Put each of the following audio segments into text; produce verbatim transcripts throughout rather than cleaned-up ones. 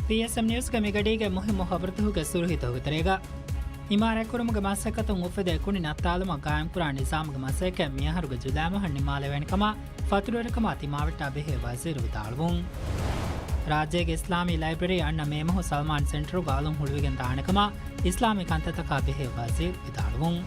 ޕީއެސްއެމް ނިއުސްގެ މިގަޑީގެ މުހިއްމު ޚަބަރުތަކުގެ ސުރުހީތަކުގެ ތެރޭގަ، އިމާރާތްކުރުމުގެ މަސައްކަތުން އުފެދޭ ކުނި ނައްތާލުމަށް ގާއިމްކުރާ ނިޒާމުގެ މަސައްކަތް މިއަހަރުގެ ޖުލައި މަހަށް ނިންމާލެވޭނެ ކަމަށް ފަތުރުވެރިކަމާ ތިމާވެއްޓާ ބެހޭ ވަޒީރު ވިދާޅުވުން. ރާއްޖޭގެ އިސްލާމީ ލައިބްރަރީ އަންނަ މޭ މަހު ސަލްމާން ސެންޓަރުގަ އަލުން ހުޅުވިގެން ދާނެ ކަމަށް އިސްލާމީ ކަންތައްތަކާ ބެހޭ ވަޒީރު ވިދާޅުވުން.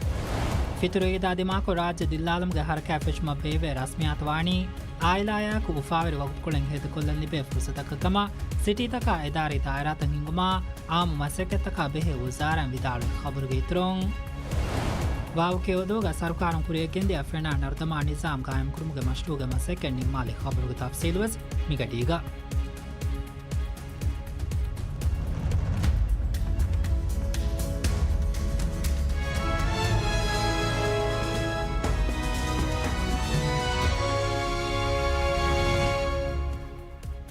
ފިތުރު އީދާ ދިމާކޮށް ރާއްޖެ ދިއްލާލުމުގެ ހަރަކާތް ފެށުމަށް ބޭއްވޭ ރަސްމިއްޔާތު ވާނީ، އާއިލާއާއެކު އުފާވެރި ވަގުތުކޮޅެއް ހެދުކޮށްލަން ލިބޭ ފުރުސަތަކަށް ކަމަށް ސިޓީތަކާ އެދާރީ ދާއިރާތައް ހިންގުމާ، އާއްމު މަސައްކަތްތަކާ ބެހޭ ވުޒާރާއިން ވިދާޅުވި ޚަބަރުގެ އިތުރުން، ވާވުކެޔޮދޫގަ ސަރުކާރުން ކުރިއަށްގެންދިޔަ ފެނާ ނަރުދަމާ ނިޒާމް ގާއިމްކުރުމުގެ މަޝްރޫޢުގެ މަސައްކަތް ނިންމާލި ޚަބަރުގެ ތަފްސީލުވެސް މިގަޑީގަ.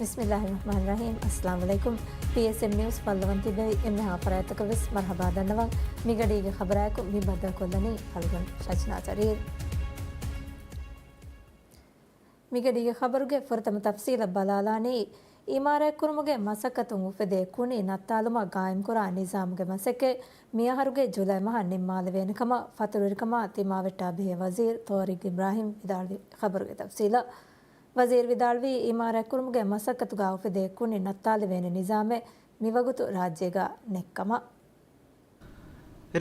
ބިސްމިއްލާހި ރަޙްމާނި ރަޙީމް. އައްސަލާމު ޢަލައިކުމް. ޕީއެސްއެމް ނިއުސް ފައްލަވަން ތިބެވި އެންމެހާ ފަރާތްތަކަށް ވެސް މަރުޙަބާ ދަންނަވަން. މިގަޑީގެ ޚަބަރާއެކު މި ބައްދަލުކޮށްލަނީ ފަލުގަނޑު ޝަޖްނާ ޖަރީރް. މިގަޑީގެ ޚަބަރުގެ ފުރަތަމަ ތަފްސީލަށް ބަލާލާނީ، އިމާރާތްކުރުމުގެ މަސައްކަތުން އުފެދޭ ކުނި ނައްތާލުމަށް ގާއިމްކުރާ ނިޒާމުގެ މަސައްކަތް މިއަހަރުގެ ޖުލައި މަހަށް ނިންމާލެވޭނެ ކަމަށް ފަތުރުވެރިކަމާ ތިމާވެއްޓާ ބެހޭ ވަޒީރު ތޯރިގް އިބްރާހިމް ވިދާޅުވި ޚަބަރުގެ ތަފްސީލަށް. ވަޒީރު ވިދާޅުވީ، އިމާރާތްކުރުމުގެ މަސައްކަތުގަ އުފެދޭ ކުނި ނައްތާލެވޭނެ ނިޒާމެއް މިވަގުތު ރާއްޖޭގަ ނެތްކަމަށް.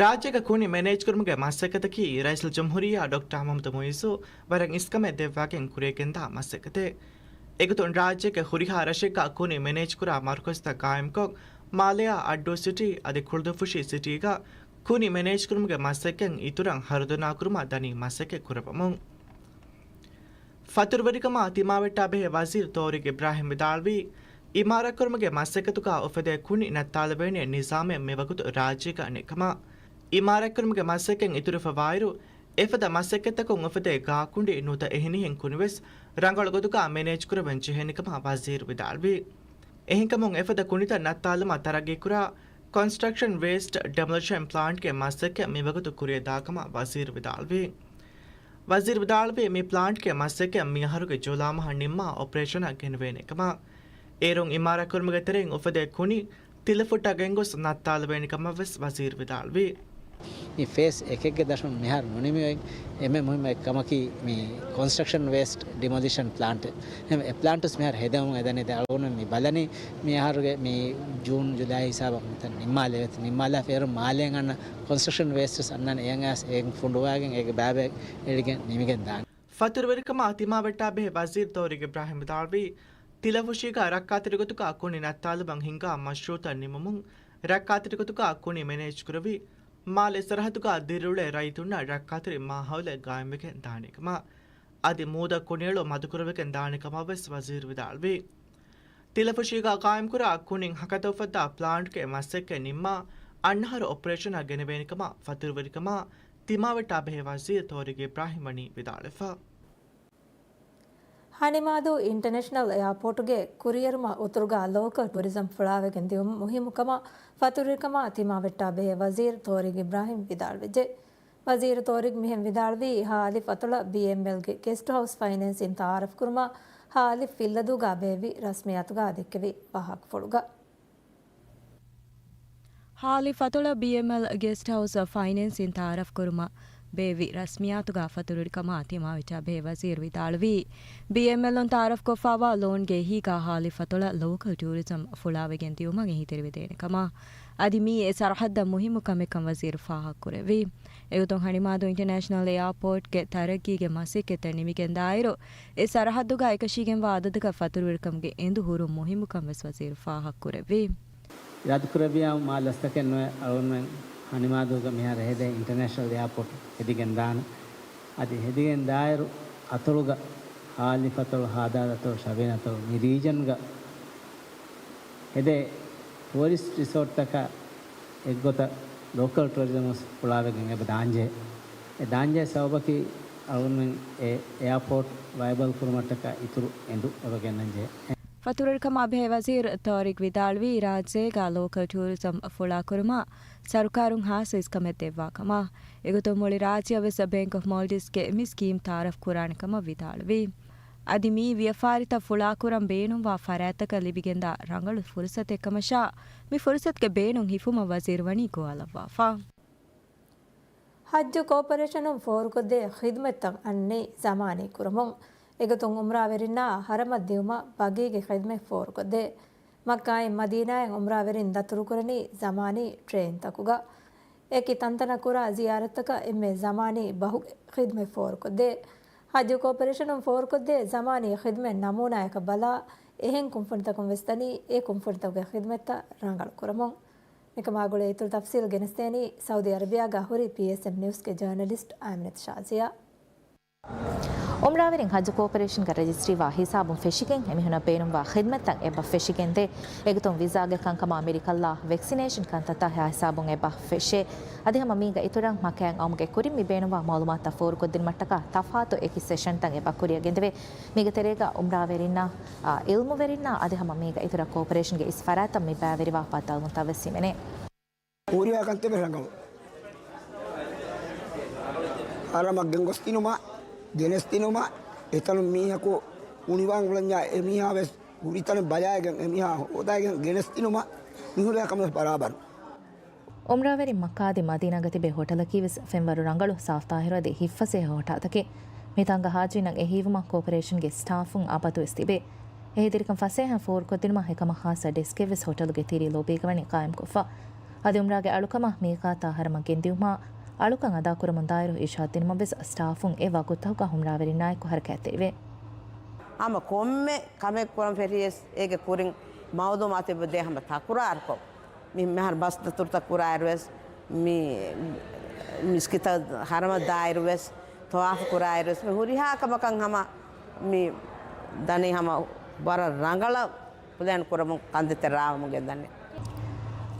ރާއްޖޭގަ ކުނި މެނޭޖްކުރުމުގެ މަސައްކަތަކީ ރައީސުލްޖުމްހޫރިއްޔާ ޑޮކްޓަރ މުޙައްމަދު މުޢިއްޒު ވަރަށް އިސްކަމެއް ދެއްވާގެން ކުރިއަށްގެންދާ މަސައްކަތެއް. އެގޮތުން ރާއްޖޭގެ ހުރިހާ ރަށެއްގަ ކުނި މެނޭޖްކުރާ މަރުކަޒުތައް ގާއިމްކޮށް، މާލެއާ އައްޑޫ ސިޓީ އަދި ކުޅުދުއްފުށި ސިޓީގަ ކުނި މެނޭޖްކުރުމުގެ މަސައްކަތް އިތުރަށް ހަރުދަނާކުރުމަށް ދަނީ މަސައްކަތް ކުރައްވަމުން. ފަތުރުވެރިކަމާ ތިމާވެއްޓާ ބެހޭ ވަޒީރު ތޯރިގް އިބްރާހިމް ވިދާޅުވީ، އިމާރާތްކުރުމުގެ މަސައްކަތުގަ އުފެދޭ ކުނި ނައްތާލެވޭނެ ނިޒާމެއް މިވަގުތު ރާއްޖޭގަ ނެތްކަމަށް. އިމާރާތްކުރުމުގެ މަސައްކަތް އިތުރުވެފަ ވާއިރު، އެފަދަ މަސައްކަތްތަކުން އުފެދޭ ގާކުނޑި ނުވަތަ އެހެނިހެން ކުނިވެސް ރަނގަޅު ގޮތުގަ މެނޭޖްކުރައްވަން ޖެހޭނެ ކަމަށް ވަޒީރު ވިދާޅުވި. އެހެންކަމުން އެފަދަ ކުނިތައް ނައްތާލުމަށް ތަރައްގީކުރާ ކޮންސްޓްރަކްޝަން ވޭސްޓް ޑެމޮލިޝަން ޕްލާންޓްގެ މަސައްކަތް މިވަގުތު ކުރިއަށް ދާކަމަށް ވަޒީރު ވިދާޅުވި. ވަޒީރު ވިދާޅުވީ، މި ޕްލާންޓްގެ މަސައްކަތް މިއަހަރުގެ ޖުލާ މަހަށް ނިންމާ އޮޕަރޭޝަނަށް ގެނެވޭނެ ކަމަށް. އޭރުން އިމާރާތްކުރުމުގެ ތެރެއިން އުފެދޭ ކުނި ތިލަފުށްޓަށް ގެންގޮސް ނައްތާލެވޭނެ ކަމަށް ވެސް ވަޒީރު ވިދާޅުވި. މި ފޭސް އެކެއްގެ ދަށުން މިހާރު ނުނިމި އޮތް އެންމެ މުހިއްމު އެއް ކަމަކީ، މި ކޮންސްޓްރަކްޝަން ވޭސްޓް ޑިމޮލިޝަން ޕްލާންޓެއް. އެ ޕްލާންޓުސް މިހާރު ހެދެވުމުން އެދަނީ. ދެ އަޅުގަނޑު މި ބަލަނީ މި އަހަރުގެ މި ޖޫން ޖުލައި ހިސާބަށް މިތަން ނިންމާލެވޭތޯ. ނިންމާލާފަ އޭރު މާލޭން އަންނަ ކޮންސްޓްރަކްޝަން ވޭސްޓްސް އަންނަން އެޔަން އައިސް އޭގެ ފުނޑުވާގެން އޭގެ ބައިބައި އެޅިގެން ނިމިގެން ދާނެ. ފަތުރުވެރިކަމާ ތިމާވެއްޓާ ބެހޭ ވަޒީރު ތޯރިގް އިބްރާހިމް ވިދާޅުވީ، ތިލަފުށީގަ ރައްކާތެރި ގޮތުގަ ކުނި ނައްތާލުމަށް ހިންގާ މަޝްރޫޢުތައް ނިމުމުން، ރައްކާތެރި ގޮތުގަ ކުނި މެނޭޖްކުރެވި، މާލެ ސަރަހައްދުގަ ދިރިއުޅޭ ރައްޔިތުންނަށް ރައްކާތެރި މާހައުލެއް ގާއިމްވެގެން ދާނެ ކަމަށް. އަދި މޫދަށް ކުނިއެޅުން މަދުކުރެވިގެން ދާނެ ކަމަށް ވެސް ވަޒީރު ވިދާޅުވި. ތިލަފުށީގަ ގާއިމްކުރާ ކުނިން ހަކަތަ އުފައްދާ ޕްލާންޓްގެ މަސައްކަތް ނިންމާ، އަންނަ އަހަރު އޮޕަރޭޝަނަށް ގެނެވޭނެ ކަމަށް ފަތުރުވެރިކަމާ ތިމާވެއްޓާ ބެހޭ ވަޒީރު ތޯރިގް އިބްރާހިމް ވަނީ ވިދާޅުވެފަ. ހަނިމާދޫ އިންޓަރނޭޝަނަލް އެއާޕޯޓުގެ ކުރިއެރުމަށް އުތުރުގަ ލޯކަލް ޓޫރިޒަމް ފުޅާވެގެން ދިއުމަށް މުހިއްމު ކަމަށް ފަތުރުވެރިކަމާ ތިމާވެއްޓާ ބެހޭ ވަޒީރު ތޯރިގް އިބްރާހިމް ވިދާޅުވެއްޖެ. ވަޒީރު ތޯރިގް މިހެން ވިދާޅުވީ، ހާލި ފަތޮޅަށް ބީއެމްއެލްގެ ގެސްޓް ހައުސް ފައިނޭންސިން ތައާރަފް ކުރުމަށް ހާލި ފިއްލަދޫގަ ބޭއްވި ރަސްމިއްޔާތުގަ ދެއްކެވި ވާހަކަފުޅުގަ. ހާލި ފަތޮޅަށް ބީއެމްއެލް ގެސްޓް ހައުސް ފައިނޭންސިން ތައާރަފް ކުރުމަށް ބޭއްވި ރަސްމިއްޔާތުގަ ފަތުރުވެރިކަމާ ތިމާވެއްޓާ ބެހޭ ވަޒީރު ވިދާޅުވީ، ބީއެމްއެލުން ތައާރަފްކޮށްފައިވާ ލޯންގެ އެހީގަ ހާލި ފަތޮޅަށް ލޯކަލް ޓޫރިޒަމް ފުޅާވެގެން ދިއުމަށް އެހީތެރިވެދޭނެ ކަމަށް. އަދި މިއީ އެ ސަރަހައްދަށް މުހިއްމު ކަމެއްކަން ވަޒީރު ފާހަގަކުރެއްވި. އެގޮތުން ހަނިމާދޫ އިންޓަރނޭޝަނަލް އެއާޕޯޓްގެ ތަރައްގީގެ މަސައްކަތްތައް ނިމިގެންދާއިރު، އެ ސަރަހައްދުގަ އެކަށީގެންވާ އަދަދަކަށް ފަތުރުވެރިކަމުގެ އެނދު ހުރުން މުހިއްމުކަން ވެސް ވަޒީރު ފާހަގަކުރެއްވި. އިރާދަކުރެއްވިޔާ މާ ލަސްތަކެއް ނުވެ، އަޅުގަނޑުމެން ހަނިމާދޫގަ މިހާރު ހެދޭ އިންޓަރނޭޝަނަލް އެއާޕޯޓް ހެދިގެން ދާނެ. އަދި ހެދިގެން ދާއިރު އަތޮޅުގަ ހާލި ފަތޮޅު، ހާދާދަތޮޅު، ޝަބީން އަތޮޅު މި ރީޖަންގަ ހެދޭ ޓުއަރިސްޓް ރިސޯޓްތަކަށް އެއްގޮތަށް ލޯކަލް ޓުއަރިޒަމް ފުޅާވެގެން އެބަ ދާންޖެހޭ. އެ ދާންޖެހޭ ސަބަބަކީ އަޅުގަނޑުމެން އެ އެއާޕޯޓް ވައިބަލް ކުރުމަށްޓަކާ އިތުރު އެނދު އެބަ ގެންނަންޖެހޭ. ފަތުރުވެރިކަމާ ބެހޭ ވަޒީރު ތޯރިގް ވިދާޅުވީ، ރާއްޖޭގަ ލޯކަލް ޓޫރިޒަމް ފުޅާކުރުމަށް ސަރުކާރުން ހާއްސަ އިސްކަމެއް ދެއްވާ ކަމަށް. އެގޮތުން މުޅި ރާއްޖެއަށް ވެސް ބޭންކް އޮފް މޯލްޑިވްސްގެ މި ސްކީމް ތައާރަފް ކުރާނެ ކަމަށް ވިދާޅުވި. އަދި މިއީ ވިޔަފާރިތައް ފުޅާކުރަން ބޭނުންވާ ފަރާތްތަކަށް ލިބިގެންދާ ރަނގަޅު ފުރުސަތެއް ކަމަށާ، މި ފުރުސަތުގެ ބޭނުން ހިފުމަށް ވަޒީރު ވަނީ ގޮވާލައްވާފަ. ޙައްޖު ކޯޕަރޭޝަނުން ފޯރުކޮށްދޭ ޚިދުމަތްތައް އަންނަނީ ޒަމާނީ ކުރަމުން. އެގޮތުން ޢުމްރާވެރިންނާ ޙަރަމަށް ދިއުމަށް ބަގީގެ ޚިދުމަތް ފޯރުކޮށްދޭ. މައްކާއިން މަދީނާއަށް ޢުމްރާވެރިން ދަތުރުކުރަނީ ޒަމާނީ ޓްރެއިންތަކުގަ. އެކި ތަންތަނަށް ކުރާ ޒިޔާރަތްތަކަށް އެންމެ ޒަމާނީ ބަހުގެ ޚިދުމަތް ފޯރުކޮށްދޭ. ޙައްޖު ކޯޕަރޭޝަނުން ފޯރުކޮށްދޭ ޒަމާނީ ޚިދުމަތް ނަމޫނާޔަކަށް ބަލާ، އެހެން ކުންފުނިތަކުން ވެސް ދަނީ އެ ކުންފުނިތަކުގެ ޚިދުމަތްތައް ރަނގަޅު ކުރަމުން. މިކަމާ ގުޅޭ އިތުރު ތަފްސީލް ގެނެސްދޭނީ ސައުދީ އަރަބިޔާގަ ހުރި ޕީއެސްއެމް ނިއުސްގެ ޖާނަލިސްޓް އާމިނަތު ޝާޒިޔާ. އުމްރާވެރިން ޙައްޖު ކޯޕަރޭޝަންގެ ރަޖިސްޓްރީވާ ހިސާބުން ފެށިގެން، އެމީހުނަށް ބޭނުންވާ ޚިދުމަތްތައް އެބަ ފެށިގެންދޭ. އެގޮތުން ވިސާގެ ކަންކަމާ މެޑިކަލްއާ ވެކްސިނޭޝަން ކަންތައްތައް ހިސާބުން އެބަ ފެށޭ. އަދި ހަމަ މީގަ އިތުރަށް މަކާއިން އައުމުގެ ކުރިން މި ބޭނުންވާ މައުލޫމާތުތައް ފޯރުކޮށްދިނުމަށްޓަކާ ތަފާތު އެކި ސެޝަންތައް އެބަ ކުރިއަށް ގެންދެވޭ. މީގެ ތެރޭގަ އުމްރާވެރިންނާ، އާ، ޢިލްމުވެރިންނާ އަދި ހަމަ މީގަ އިތުރަށް ކޯޕަރޭޝަންގެ އިސް ފަރާތްތައް މި ބައިވެރިވާ ބައްދަލުވުންތައް ވެސް ހިމެނޭ. ހުރިހާ ކަންތައް ވެސް ރަނގަޅު. ހަރަމަށް ގެންގޮސްދިނުމަށް، ގެނެސްދިނުމަށް، އެތަނުން މީހަކު އުނިވާން އުޅެންޏާ އެމީހާ ވެސް ހުރިތަނެއް ބަލާގެން އެމީހާ ހޯދާގެން ގެނެސްދިނުމަށް މިހުރިހާ ކަމެއް ބަރާބަރު. އުމްރާވެރިން މައްކާ އަދި މަދީނާގަ ތިބޭ ހޮޓަލަކީ ވެސް ފެންވަރު ރަނގަޅު، ސާފްތާހިރު އަދި ހިތްފަސޭހަ ހޮޓާތަކެއް. މިތާނގަ ހާޖީންނަށް އެހީވުމަށް ކޯޕަރޭޝަންގެ ސްޓާފުން އަބަދުވެސް ތިބޭ. އެހީތެރިކަން ފަސޭހައިން ފޯރުކޮށްދިނުމަށް އެކަމަށް ޚާއްޞަ ޑެސްކެއް ވެސް ހޮޓަލުގެ ތިރީ ލޮބީގަ ވަނީ ޤާއިމްކޮށްފަ. އަދި އުމްރާގެ އަޅުކަމަށް މީޤާތާ ހަރަމަށް ގެންދިއުމާ، އަޅުކަން އަދާކުރަމުންދާއިރު އިރްޝާދް ދިނުމަށް ވެސް ސްޓާފުން އެ ވަގުތުތަކުގަ އުމްރާވެރިންނާއެކު ހަރަކާތްތެރިވޭ. ހަމަ ކޮންމެ ކަމެއް ކުރަން ފެށިޔަސް އޭގެ ކުރިން މައުލޫމާތު އެބަ ދޭ ހަމަ ތަކުރާރުކޮށް. މި މިހާރު ބަސް ދަތުރުތައް ކުރާއިރުވެސް، މި މިސްކިތަށް ހަރަމަށް ދާއިރުވެސް، ޠަވާފު ކުރާއިރުވެސް، މި ހުރިހާ ކަމަކަށް ހަމަ މި ދަނީ ހަމަ ވަރަށް ރަނގަޅަށް ޕްލޭން ކުރަމުން ކަންތައްތައް ރާވަމުން ގެންދަނީ.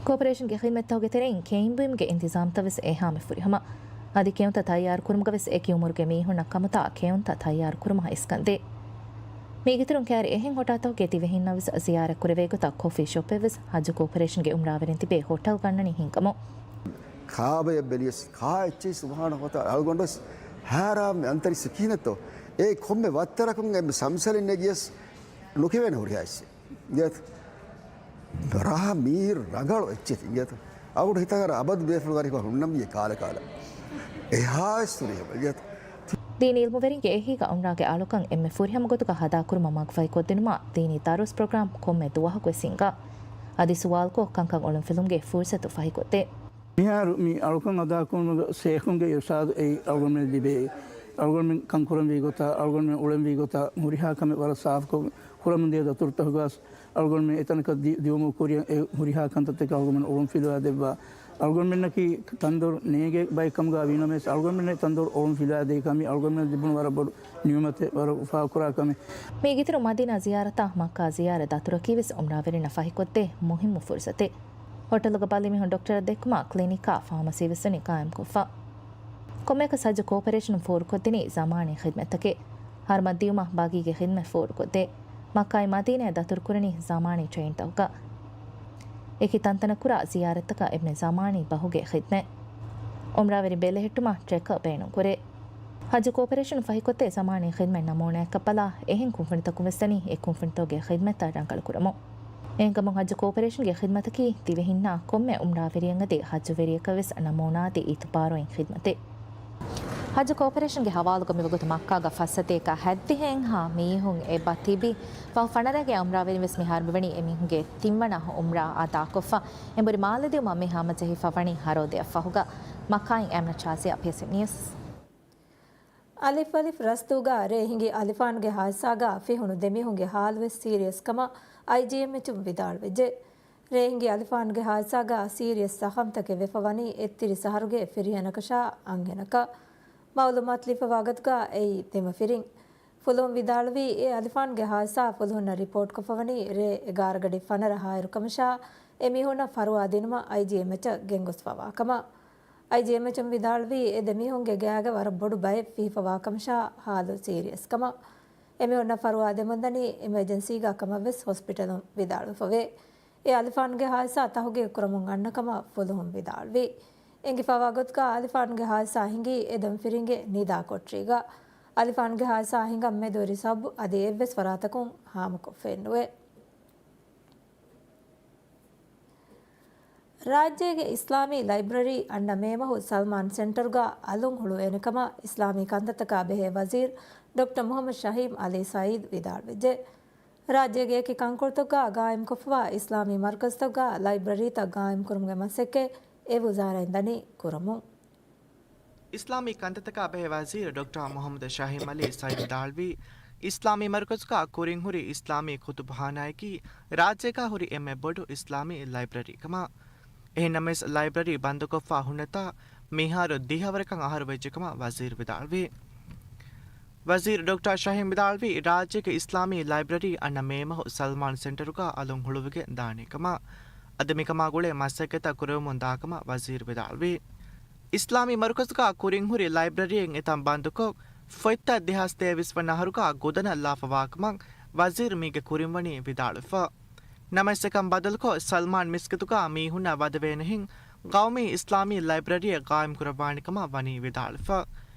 ކޯޕަރޭޝަންގެ ޚިދުމަތްތަކުގެ ތެރެއިން ކެއިން ބުއިމުގެ އިންތިޒާމްތައް ވެސް އެހާމެ ފުރިހަމަ. އަދި ކެއުންތައް ތައްޔާރުކުރުމުގަ ވެސް އެކި އުމުރުގެ މީހުންނަށް ކަމުތާ ކެއުންތައް ތައްޔާރުކުރުމަށް އިސްކަންދޭ. މީގެއިތުރުން ކައިރި އެހެން ހޮޓާތަކުގެ ތިވެހިންނަށް ވެސް ޒިޔާރަތް ކުރެވޭ ގޮތަށް ކޮފީ ޝޮޕެއް ވެސް ޙައްޖު ކޯޕަރޭޝަންގެ އުމްރާވެރިން ތިބޭ ހޮޓަލް ގަންނަނީ ހިންގަމުން. ކާބަޔަށް ބެލިޔަސް ކާ އެއްޗެއް ސުބްޙާނަހޫ ވަތަޢާލާ އަޅުގަނޑުވެސް ހައިރާންވެ އަންތަރީ ސިކީނަތޯ. އޭ ކޮންމެ ވައްތަރަކުން އެންމެ ސަމްސަލިން ނެގިޔަސް ނުކެވޭނެ ހުރިހާ އެއްޗެއް. އިނގޭތަ؟ ރާ މީ ރަނގަޅު އެއްޗެތި އިނގޭތަ؟ އަޅުގަނޑު ހިތަށް އަރާ އަބަދު ބޭފުޅުން ވަރިކޮށް ހުންނަންވީ ކާލަ ކާލަ. އެހާވެސް ހުރިހަމަ އިނގޭތަ؟ ދީނީ އިލްމުވެރިންގެ އެހީގަ އުމްރާގެ އަޅުކަން އެންމެ ފުރިހަމަ ގޮތުގަ ހަދާކުރުމަށް މަގުފަހިކޮށްދިނުމަށް ދީނީ ދަރުސް ޕްރޮގްރާމް ކޮންމެ ދުވަހަކު ވެސް ހިންގާ. އަދި ސުވާލުކޮށް ކަންކަން އޮޅުންފިލުމުގެ ފުރުސަތު ފަހިކޮށްދޭ. މިހާރު މި އަޅުކަން އަދާކުރުމުގަ ޝޭޚުންގެ އިރުޝާދު އެއީ އަޅުގަނޑުމެން ލިބޭ. އަޅުގަނޑުމެން ކަންކުރަންވީ ގޮތާ، އަޅުގަނޑުމެން އުޅެންވީ ގޮތާ ހުރިހާ ކަމެއް ވަރަށް ސާފުކޮށް ކުރަމުންދިޔަ ދަތުރުތަކުގަސް އަޅުގަނޑުމެން އެތަނަކަށް ދި-، ދިއުމުގެ ކުރިއަށް އެ ހުރިހާ ކަންތައްތަކަށް އަޅުގަނޑުމެން އުޅުންފިލުވާ ދެއްވާ. އަޅުގަނޑުމެންނަކީ ތަންދޮރު ނޭނގޭ ބައެއް ކަމުގަ ވީނަމަވެސް، އަޅުގަނޑުމެންނަށް ތަންދޮރު އުޅުންފިލުވާ ދޭ ކަމީ އަޅުގަނޑުމެންނަށް ލިބުނު ވަރަށް ބޮޑު ނިޢުމަތެއް، ވަރަށް އުފާކުރާ ކަމެއް. މީގެއިތުރު މަދީނާ ޒިޔާރަތާ މައްކާ ޒިޔާރަތް ދަތުރަކީ ވެސް އުމްރާވެރިންނަށް ފަހިކޮށްދޭ މުހިއްމު ފުރުސަތެއް. ހޮޓަލުގަ ބަލި މީހުން ޑޮކްޓަރަށް ދެއްކުމަށް ކްލިނިކާ ފާމަސީ ވެސް ވަނީ ޤާއިމްކޮށްފަ. ކޮންމެއަކަސް ޙައްޖު ކޯޕަރޭޝަނުން ފޯރުކޮށްދިނީ ޒަމާނީ ޚިދުމަތްތަކެއް. ހަރަމަށް ދިއުމަށް ބަގީގެ ޚިދުމަތް ފޯރުކޮށްދޭ. މައްކާއިން މަދީނާއަށް ދަތުރުކުރަނީ ޒަމާނީ ޓްރެއިންތަކުގަ. އެކި ތަންތަނަށް ކުރާ ޒިޔާރަތްތަކަށް އެންމެ ޒަމާނީ ބަހުގެ ޚިދުމަތް. އުމްރާވެރިން ބެލެހެއްޓުމަށް ޓްރެކަށް ބޭނުންކުރޭ. ޙައްޖު ކޯޕަރޭޝަނުން ފަހިކޮށްދޭ ޒަމާނީ ޚިދުމަތް ނަމޫނާއަކަށް ބަލާ، އެހެން ކުންފުނިތަކުން ވެސް ދަނީ އެ ކުންފުނިތަކުގެ ޚިދުމަތްތައް ރަނގަޅުކުރަމުން. އެހެންކަމުން ޙައްޖު ކޯޕަރޭޝަންގެ ޚިދުމަތަކީ ތިވެހިންނާ ކޮންމެ އުމްރާވެރިއެއް އަދި ޙައްޖުވެރިޔަކަށް ވެސް ނަމޫނާ އަދި އިތުބާރުވެރި ޚިދުމަތެއް. ޙައްޖު ކޯޕަރޭޝަންގެ ހަވާލުގަ މިވަގުތު މައްކާގަ ފައްސަތޭކަ ހައްދިހައެއްހާ މީހުން އެބަ ތިބި، ފަހު ފަނަރަގެ އުމްރާވެރިން ވެސް މިހާރު މިވަނީ އެމީހުންގެ ތިންވަނަ އުމްރާ އަދާކޮށްފަ. އެނބުރި މާލެ ދިއުމަށް މި ހަމަޖެހިފަ ވަނީ ހަރޯދައަށްފަހުގަ. މައްކާއިން އާމިނަތު ޝާޒިޔާ، ޕީއެސްއެމް ނިއުސް. އަލިފް އަލިފް ރަސްތޫގަ ރޭ ހިނގި އަލިފާންގެ ހާދިސާގަ ފިހުނު ދެމީހުންގެ ހާލުވެސް ސީރިއަސް ކަމަށް އައިޖީއެމްއެޗުން ވިދާޅުވެއްޖެ. ރޭ ހިނގި އަލިފާންގެ ހާދިސާގަ ސީރިއަސް ޒަޚަމްތަކެއް ވެފަ ވަނީ އެއްތިރީސް އަހަރުގެ ފިރިހެނަކަށާ އަންހެނަކަށް. މައުލޫމާތު ލިބިފަވާ ގޮތުގަ އެއީ ދެމަފިރިން. ފުލުހުން ވިދާޅުވީ، އެ އަލިފާންގެ ހާދިސާ ފުލުހުންނަށް ރިޕޯޓްކޮށްފަ ވަނީ ރޭ އެގާރަ ގަޑި ފަނަރަ ހާއިރު ކަމަށާ، އެމީހުންނަށް ފަރުވާ ދިނުމަށް އައިޖީއެމްއެޗަށް ގެންގޮސްފަވާ ކަމަށް. އައިޖީއެމްއެޗުން ވިދާޅުވީ، އެ ދެމީހުންގެ ގާގަ ވަރަށް ބޮޑު ބައެއް ފިހިފަވާ ކަމަށާ، ހާލު ސީރިއަސް ކަމަށް. އެމީހުންނަށް ފަރުވާ ދެމުންދަނީ އިމަޖެންސީގަ ކަމަށްވެސް ހޮސްޕިޓަލުން ވިދާޅުވެފަވޭ. އެ އަލިފާންގެ ހާދިސާ ތަހުގީގު ކުރަމުން އަންނަ ކަމަށް ފުލުހުން ވިދާޅުވީ. އެނގިފަވާ ގޮތުގަ އަލިފާންގެ ހާދިސާ ހިނގީ އެ ދެމަފިރިންގެ ނިދާ ކޮޓަރީގަ. އަލިފާންގެ ހާދިސާ ހިނގަން މެދުވެރި ސަބަބު އަދި އެއްވެސް ފަރާތަކުން ހާމަކޮށްފައެއްނުވޭ. ރާއްޖޭގެ އިސްލާމީ ލައިބްރަރީ އަންނަ މޭ މަހު ސަލްމާން ސެންޓަރުގަ އަލުން ހުޅުވޭނެ ކަމަށް އިސްލާމީ ކަންތައްތަކާ ބެހޭ ވަޒީރު ޑޮކްޓަރ މުހައްމަދު ޝަހީމް އަލީ ސައީދު ވިދާޅުވެއްޖެ. ރާއްޖޭގެ އެކި ކަންކޮޅުތަކުގަ ގާއިމްކޮށްފަވާ އިސްލާމީ މަރުކަޒުތަކުގަ ލައިބްރަރީތައް ގާއިމްކުރުމުގެ މަސައްކަތް އެ ވުޒާރާއިން ދަނީ ކުރަމުން. އިސްލާމީ ކަންތައްތަކާ ބެހޭ ވަޒީރު ޑޮކްޓަރ މުހައްމަދު ޝަހީމް އަލީ ސައީދު ވިދާޅުވީ، އިސްލާމީ މަރުކަޒުގަ ކުރިން ހުރި އިސްލާމީ ކުތުބުޚާނާއަކީ ރާއްޖޭގަ ހުރި އެންމެ ބޮޑު އިސްލާމީ ލައިބްރަރީ ކަމަށް. އެހެންނަމަވެސް، ލައިބްރަރީ ބަންދުކޮށްފަ ހުންނަތާ މިހާރު ދިހަވަރަކަށް އަހަރު ވެއްޖެ ކަމަށް ވަޒީރު ވިދާޅުވީ. ވަޒީރު ޑޮކްޓަރ ޝަހީމް ވިދާޅުވީ، ރާއްޖޭގެ އިސްލާމީ ލައިބްރަރީ އަންނަ މޭ މަހު ސަލްމާން ސެންޓަރުގަ އަލުން ހުޅުވިގެން ދާނެ ކަމަށް. އަދި މިކަމާ ގުޅޭ މަސައްކަތްތައް ކުރެވެމުން ދާ ކަމަށް ވަޒީރު ވިދާޅުވީ. އިސްލާމީ މަރުކަޒުގަ ކުރިން ހުރި ލައިބްރަރީއެއް އެތަން ބަންދުކޮށް، ފޮތްތައް ދެހާސް ތޭވީސް ވަނަ އަހަރުގަ ގުދަނަށް ލާފަވާކަމަށް ވަޒީރު މީގެ ކުރިން ވަނީ ވިދާޅުވެފަ. ނަމަވެސް އެކަން ބަދަލުކޮށް، ސަލްމާން މިސްކިތުގަ މީހުންނަށް ވަދެވޭނެހެން ގައުމީ އިސްލާމީ ލައިބްރަރީއެއް ގާއިމްކުރައްވާނެ ކަމަށް ވަނީ ވިދާޅުވެފަ.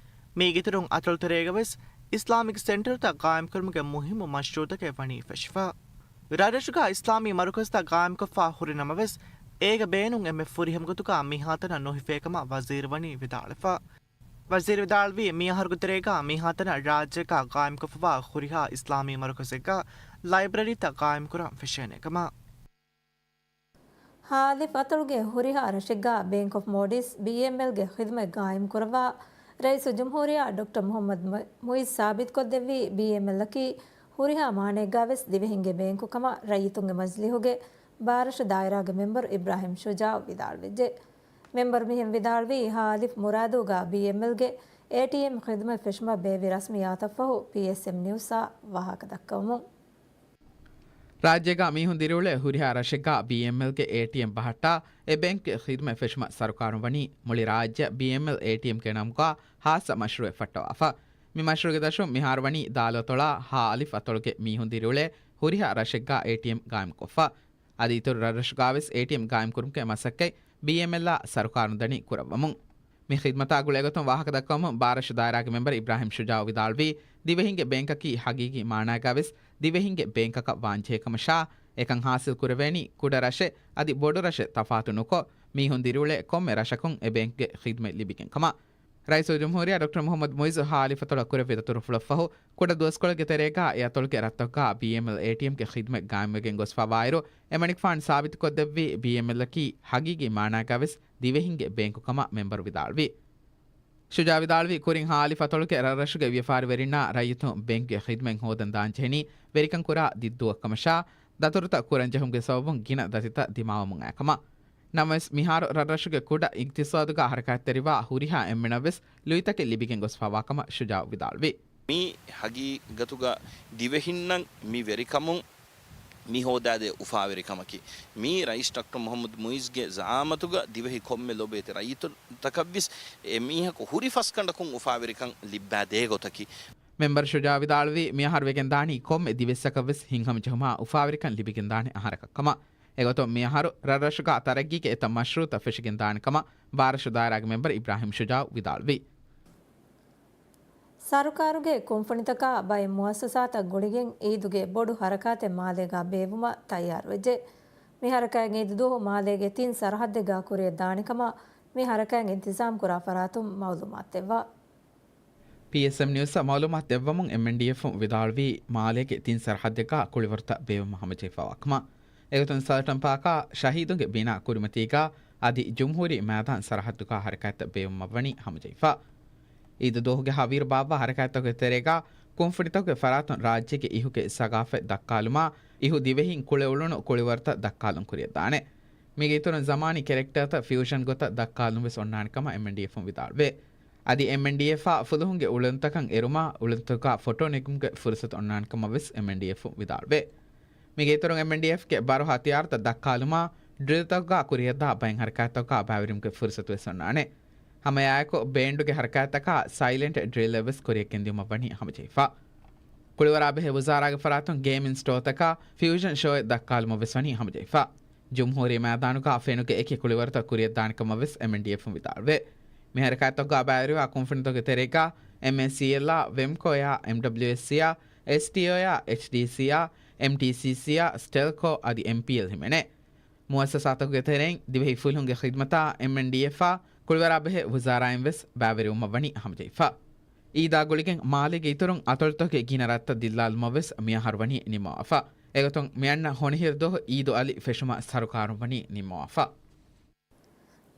މީގެއިތުރުން އަތޮޅުތެރޭގަވެސް އިސްލާމިކް ސެންޓަރުތައް ގާއިމްކުރުމުގެ މުހިއްމު މަޝްރޫއުތަކެއް ވަނީ ފެށިފަ. ރަށްރަށުގަ އިސްލާމީ މަރުކަޒުތައް ގާއިމްކޮށްފަ ހުރި ނަމަވެސް، އޭގެ ބޭނުން އެންމެ ފުރިހަމަ ގޮތުގަ މިހާތަނަށް ނުހިފޭ ކަމަށް ވަޒީރު ވަނީ ވިދާޅުވެފަ. ވަޒީރު ވިދާޅުވީ، މިއަހަރުގެ ތެރޭގަ މިހާތަނަށް ރާއްޖޭގަ ގާއިމްކޮށްފަވާ ހުރިހާ އިސްލާމީ މަރުކަޒެއްގަ ލައިބްރަރީތައް ގާއިމްކުރަން ފެށޭނެ ކަމަށް. ހއ. އަލިފް އަތޮޅުގެ ހުރިހާ ރަށެއްގަ ބޭންކް އޮފް މޯލްޑިވްސް، ބީއެމްއެލް، ގެ ޚިދުމަތް ގާއިމްކުރައްވާ ރައީސުލްޖުމްހޫރިއްޔާ ޑޮކްޓަރ މުހައްމަދު މު-، މުއިއްޒު ސާބިތުކޮށްދެއްވީ، ބީއެމްއެލްއަކީ ހުރިހާ މާނައެއްގަވެސް ދިވެހިންގެ ބޭންކު ކަމަށް ރައްޔިތުންގެ މަޖިލީހުގެ ބާރަށު ދާއިރާގެ މެމްބަރު އިބްރާހިމް ޝުޖާއު ވިދާޅުވެއްޖެ. މެމްބަރު މިހެން ވިދާޅުވީ، ހއ. އަލިފް މުރާދުގަ ބީއެމްއެލްގެ އޭޓީއެމް ޚިދުމަތް ފެށުމަށް ބޭއްވި ރަސްމިއްޔާތަށްފަހު ޕީއެސްއެމް ނިއުސްއާ ވާހަކަ ދައްކަވަމުން. ރާއްޖޭގަ މީހުން ދިރިއުޅޭ ހުރިހާ ރަށެއްގަ ބީއެމްއެލްގެ އޭޓީއެމް ބަހައްޓާ، އެ ބޭންކްގެ ޚިދުމަތް ފެށުމަށް ސަރުކާރުން ވަނީ މުޅި ރާއްޖެއަށް ބީއެމްއެލް އޭޓީއެމްގެ ނަމުގަ ހާއްސަ މަޝްރޫއެއް ފައްޓަވާފަ. މި މަޝްރޫއުގެ ދަށުން މިހާރު ވަނީ ދާލުއަތޮޅާ ހއ. އަލިފް އަތޮޅުގެ މީހުން ދިރިއުޅޭ ހުރިހާ ރަށެއްގަ އޭޓީއެމް ގާއިމްކޮށްފަ. އަދި އިތުރު ރަށްރަށުގަވެސް އޭޓީއެމް ގާއިމްކުރުމުގެ މަސައްކަތް ބީއެމްއެލްއާ ސަރުކާރުން ދަނީ ކުރައްވަމުން. މި ޚިދުމަތާ ގުޅޭގޮތުން ވާހަކަ ދައްކަވަމުން ބާރަށު ދާއިރާގެ މެމްބަރު އިބްރާހިމް ޝުޖާއު ވިދާޅުވީ، ދިވެހިންގެ ބޭންކަކީ ހަގީގީ މާނާގަވެސް ދިވެހިންގެ ބޭންކަކަށް ވާންޖެހޭ ކަމަށާ، އެކަން ހާސިލް ކުރެވޭނީ ކުޑަ ރަށެއް އަދި ބޮޑު ރަށެއް ތަފާތު ނުކޮށް، މީހުން ދިރިއުޅޭ ކޮންމެ ރަށަކުން އެ ބޭންކްގެ ޚިދުމަތް ލިބިގެން ކަމަށް. ރައީސުލްޖުމްހޫރިއްޔާ ޑޮކްޓަރ މުހައްމަދު މުއިއްޒު ހއ. އަލިފް އަތޮޅަށް ކުރެއްވި ދަތުރުފުޅަށްފަހު، ކުޑަ ދުވަސްކޮޅެއްގެ ތެރޭގަ އެ އަތޮޅުގެ ރަށްތަކުގަ ބީއެމްއެލް އޭޓީއެމްގެ ޚިދުމަތް ގާއިމްވެގެން ގޮސްފަވާއިރު، އެމަނިކުފާނު ސާބިތުކޮށްދެއްވީ، ބީއެމްއެލްއަކީ ހަގީގީ މާނާގަވެސް ދިވެހިންގެ ބޭންކު ކަމަށް މެމްބަރު ވިދާޅުވި. ޝުޖާ ވިދާޅުވީ، ކުރިން ހއ. އަލިފް އަތޮޅުގެ ރަށްރަށުގެ ވިޔަފާރިވެރިންނާ ރައްޔިތުން ބޭންކްގެ ޚިދުމަތް ހޯދަން ދާންޖެހެނީ ވެރިކަން ކުރާ ދިއްދޫއަށް ކަމަށާ، ދަތުރުތައް ކުރަންޖެހުމުގެ ސަބަބުން ގިނަ ދަތިތައް ދިމާވަމުން އައި ކަމަށް. ނަމަވެސް، މިހާރު ރަށްރަށުގެ ކުޑަ އިގްތިސާދުގަ ހަރަކާތްތެރިވާ ހުރިހާ އެންމެނަށްވެސް ލުއިތަކެއް ލިބިގެން ގޮސްފަވާ ކަމަށް ޝުޖާއު ވިދާޅުވި. މީ ހަގީގަތުގަ ދިވެހިންނަށް މި ވެރިކަމުން މި ހޯދާދޭ އުފާވެރިކަމަކީ. މީ ރައީސް ޑޮކްޓަރ މުހައްމަދު މުއިޒްގެ ޒައާމަތުގަ ދިވެހި ކޮންމެ ލޮބުވެތި ރައްޔިތުންތަކަށްވެސް އެ މީހަކު ހުރި ފަސްގަނޑަކުން އުފާވެރިކަން ލިއްބާދޭ ގޮތަކީ. މެމްބަރު ޝުޖާ ވިދާޅުވީ، މިއަހަރު ވެގެންދާނީ ކޮންމެ ދިވެއްސަކަށްވެސް ހިތްހަމަޖެހުމާ އުފާވެރިކަން ލިބިގެންދާނެ އަހަރަކަށް ކަމަށް. އެގޮތުން މިއަހަރު ރަށްރަށުގަ ތަރައްގީގެ އެތައް މަޝްރޫއުތައް ފެށިގެންދާނެ ކަމަށް ބާރަށު ދާއިރާގެ މެމްބަރު އިބްރާހިމް ޝުޖާއު ވިދާޅުވި. ސަރުކާރުގެ ކުންފުނިތަކާ ބައެއް މުއައްސަސާތައް ގުޅިގެން އީދުގެ ބޮޑު ހަރަކާތެއް މާލޭގަ ބޭއްވުމަށް ތައްޔާރުވެއްޖެ. މި ހަރަކާތް އީދު ދުވަހު މާލޭގެ ތިން ސަރަހައްދެއްގަ ކުރިއަށް ދާނެ ކަމަށް މި ހަރަކާތް އިންތިޒާމް ކުރާ ފަރާތުން މައުލޫމާތު ދެއްވާ. ޕީއެސްއެމް ނިއުސްއަށް މައުލޫމާތު ދެއްވަމުން އެމްއެންޑީއެފުން ވިދާޅުވީ، މާލޭގެ ތިން ސަރަހައްދެއްގަ ކުޅިވަރުތައް ބޭއްވުމަށް ހަމަޖެހިފަވާ ކަމަށް. އެގޮތުން ސަލްޓަން ޕާކާ، ޝަހީދުންގެ ބިނާ ކުރިމަތީގަ އަދި ޖުމްހޫރީ މައިދާން ސަރަހައްދުގަ ހަރަކާތްތައް ބޭއްވުމަށް ވަނީ ހަމަޖެހިފަ. އީދު ދުވަހުގެ ހަވީރު ބާއްވާ ހަރަކާތްތަކުގެ ތެރޭގަ ކުންފުނިތަކުގެ ފަރާތުން ރާއްޖޭގެ އިހުގެ ސަގާފަތް ދައްކާލުމާ، އިހު ދިވެހިން ކުޅެ އުޅުނު ކުޅިވަރުތައް ދައްކާލުން ކުރިއަށްދާނެ. މީގެ އިތުރުން ޒަމާނީ ކެރެކްޓާތައް ފިއުޝަން ގޮތަށް ދައްކާލުން ވެސް އޮންނާނެ ކަމަށް އެމްއެންޑީއެފުން ވިދާޅުވޭ. އަދި އެމްއެންޑީއެފްއާ ފުލުހުންގެ އުޅުނުތަކަށް އެރުމާ، އުޅުނުތަކުގަ ފޮޓޯ ނެގުމުގެ ފުރުސަތު އޮންނާނެ ކަމަށް ވެސް އެމްއެންޑީއެފުން ވިދާޅުވޭ. މީގެ އިތުރުން އެމްއެންޑީއެފްގެ ބަރު ހަތިޔާރުތައް ދައްކާލުމާ، ޑްރިލްތަކުގަ ކުރިއަށްދާ ބައެއް ހަރަކާތްތަކުގަ ބައިވެރިވުމުގެ ފުރުސަތު ވެސް އޮންނާނެ. ހަމައެއާއެކު ބޭންޑުގެ ހަރަކާތްތަކާ ސައިލެންޓް ޑްރިލްއެއް ވެސް ކުރިއަށް ގެންދިއުމަށް ވަނީ ހަމަޖެހިފަ. ކުޅިވަރާބެހޭ ވުޒާރާގެ ފަރާތުން ގޭމިން ސްޓޯތަކާ ފިއުޝަން ޝޯއެއް ދައްކާލުމަށް ވެސް ވަނީ ހަމަޖެހިފަ. ޖުމްހޫރީ މައިދާނުގަ ފެނުގެ އެކި ކުޅިވަރުތައް ކުރިއަށްދާނެ ކަމަށް ވެސް އެމްއެންޑީއެފުން ވިދާޅުވޭ. މި ހަރަކާތްތަކުގަ ބައިވެރިވާ ކުންފުނިތަކުގެ ތެރޭގަ އެމްއޭސީއެލްއާ، ވެމްކޯއާ، އެމްޑަބްލިއުއެސްސީއާ، އެސްޓީއޯއާ، އެޗްޑީސީއާ، އެމްޓީސީސީއާ، ސްޓެލްކޯ އަދި އެމްޕީއެލް ހިމެނޭ. މުއައްސަސާތަކުގެ ތެރެއިން ދިވެހި ފުލުހުންގެ ޚިދްމަތާ އެމްއެންޑީއެފްއާ ކުޅިވަރާބެހޭ ވުޒާރާއިން ވެސް ބައިވެރިވުމަށް ވަނީ ހަމަޖެހިފަ. އީދާ ގުޅިގެން މާލޭގެ އިތުރުން އަތޮޅުތަކުގެ ގިނަ ރަށްތައް ދިއްލާލުމަށް ވެސް މިއަހަރު ވަނީ ނިންމަވާފަ. އެގޮތުން މިއަންނަ ހޮނިހިރު ދުވަހު އީދު އަލި ފެށުމަށް ސަރުކާރުން ވަނީ ނިންމަވާފަ.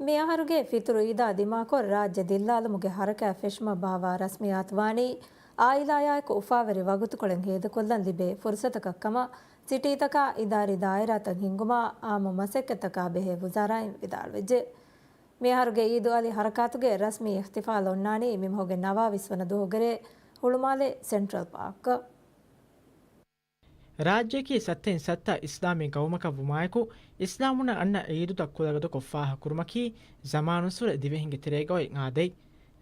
މިއަހަރުގެ ފިތުރު އީދާ ދިމާކޮށް، ރާއްޖެ ދިއްލާލުމުގެ ހަރަކާތް ފެށުމަށް ބާވާ ރަސްމިއްޔާތު ވާނީ، އާއިލާއާއެކު އުފާވެރި ވަގުތުކޮޅެއް ހޭދަކޮށްލަން ލިބޭ ފުރުސަތަކަށް ކަމަށް، ސިޓީތަކާ އިދާރީ ދާއިރާތައް ހިންގުމާ، އާއްމު މަސައްކަތްތަކާ ބެހޭ ވުޒާރާއިން ވިދާޅުވެއްޖެ. މިއަހަރުގެ އީދު އަލި ހަރަކާތުގެ ރަސްމީ އިޙްތިފާލް އޮންނާނީ މިމަހުގެ ނަވާވީސް ވަނަ ދުވަހުގެ ރޭ ހުޅުމާލެ ސެންޓްރަލް ޕާކްގަ. ރާއްޖެއަކީ ސައްތައިން ސައްތަ އިސްލާމީ ގައުމަކަށް ވުމާއެކު، އިސްލާމުންނަށް އަންނަ އީދުތައް ކުލަގަދަކޮށް ފާހަގަކުރުމަކީ، ޒަމާނުއްސުރެ ދިވެހިންގެ ތެރޭގަ އޮތް އާދައެއް.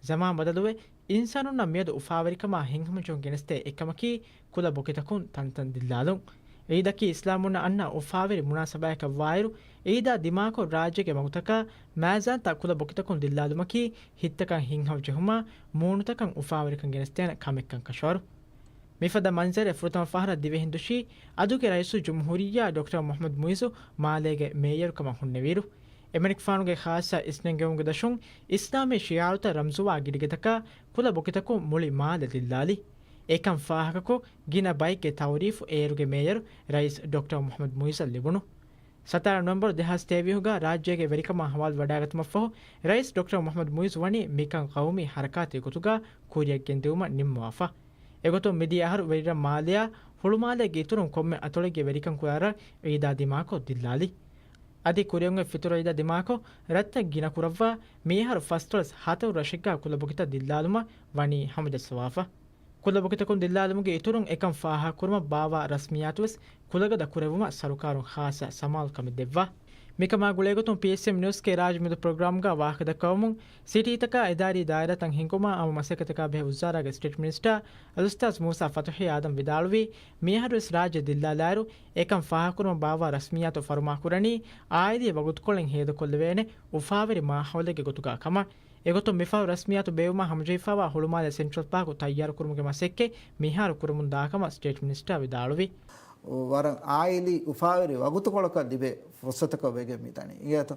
ޒަމާން ބަދަލުވެ، އިންސާނުންނަށް މިއަދު އުފާވެރިކަމާ ހިތްހަމަޖެހުން ގެނެސްދޭ އެއްކަމަކީ، ކުލަ ބޮކިތަކުން ތަންތަން ދިއްލާލުން. އީދަކީ އިސްލާމުންނަށް އަންނަ އުފާވެރި މުނާސަބާތަކަށް ވާއިރު، އީދާ ދިމާކޮށް، ރާއްޖޭގެ މަގުތަކަށް މައިޒާންތައް ކުލަ ބޮކިތަކުން ދިއްލާލުމަކީ، ހިތްތަކަށް ހިތްހަމަޖެހުމާ، މޫނުތަކަށް އުފާވެރިކަން ގެނެސްދޭނެ ކަމެއްކަން ކަށަވަރު. މިފަދަ މަންޒަރެއް ފުރަތަމަ ފަހަރަށް ދިވެހިން ދުށީ، އަދުގެ ރައީސުލްޖުމްހޫރިއްޔާ ޑޮކްޓަރ މުޙައްމަދު މުޢިއްޒު މާލޭގެ މޭޔަރުކަމަށް ހުންނެވިއިރު. އެމަނިކުފާނުގެ ޚާއްޞަ އިސްނެންގެވުމުގެ ދަށުން، އިސްލާމީ ޝިޢާރުތައް ރަމްޒުވާ ގިޑިގަދަކާ، ކުލަ ބޮކިތަކުން މުޅި މާލެ ދިއްލާލި. އެކަން ފާހަގަކޮށް، ގިނަ ބައެއްގެ ތައުރީފު އޭރުގެ މޭޔަރު ރައީސް ޑޮކްޓަރ މުޙައްމަދު މުޢިއްޒަށް ލިބުނު. ސަތާރަ ނޮވެމްބަރު ދެހާސް ތޭވީހުގަ ރާއްޖޭގެ ވެރިކަމާ ހަވާލު ވަޑައިގަތުމަށްފަހު، ރައީސް ޑޮކްޓަރ މުޙައްމަދު މުޢިއްޒު ވަނީ މިކަން ޤައުމީ ހަރަކާތެއް ގޮތުގަ ކުރިއަށް ގެންދިއުމަށް ނިންމަވާފަ. އެގޮތުން މިދިޔަ އަހަރު ވެރިރަށް މާލެއާ ހުޅުމާލޭގެ އިތުރުން ކޮންމެ އަތޮޅެއްގެ ވެރިކަން ކުރާ ރަށް އީދާ ދިމާކޮށް ދިއްލާލި. އަދި ކުރިއަށް އޮތް ފިތުރު އީދާ ދިމާކޮށް، ރަށްތައް ގިނަ ކުރައްވާ، މިއަހަރު ފަސްދޮޅަސް ހަތަރު ރަށެއްގަ ކުލަ ބޮކިތައް ދިއްލާލުމަށް ވަނީ ހަމަޖައްސަވާފަ. ކުލަ ބޮކިތަކުން ދިއްލާލުމުގެ އިތުރުން އެކަން ފާހަގަކުރުމަށް ބާވާ ރަސްމިއްޔާތުވެސް ކުލަގަދަ ކުރެއްވުމަށް ސަރުކާރުން ޚާއްޞަ ސަމާލުކަމެއް ދެއްވާ. މިކަމާ ގުޅޭގޮތުން ޕީއެސްއެމް ނިއުސްގެ ރާއްޖެ މެދު ޕްރޮގްރާމްގަ ވާހަކަދައްކަވަމުން، ސިޓީތަކާ އިދާރީ ދާއިރާތައް ހިންގުމާ އާއްމު މަސައްކަތަކާ ބެހޭ ވުޒާރާގެ ސްޓޭޓް މިނިސްޓާ އަލްއުސްތާޛް މޫސާ ފަތުޙީ އާދަމް ވިދާޅުވީ، މިއަހަރުވެސް ރާއްޖެ ދިއްލާލާއިރު، އެކަން ފާހަގަކުރުމަށް ބާވާ ރަސްމިއްޔާތު ފަރުމާކުރަނީ، އާއިލީ ވަގުތުކޮޅެއް ހޭދަކޮށްލެވޭނެ އުފާވެރި މާހައުލެއްގެ ގޮތުގަ ކަމަށް. އެގޮތުން މިފަހު ރަސްމިއްޔާތު ބޭއްވުމަށް ހަމަޖެހިފައިވާ ހުޅުމާލެ ސެންޓްރަލް ޕާކު ތައްޔާރުކުރުމުގެ މަސައްކަތް މިހާރު ކުރަމުން ދާކަމަށް ސްޓޭޓް މިނިސްޓާ ވިދާޅުވި. ވަރަށް އާއިލީ އުފާވެރި ވަގުތުކޮޅަކަށް ލިބޭ ފުރުސަތަކަށް ވެގެން މިދަނީ. އިނގޭތޯ؟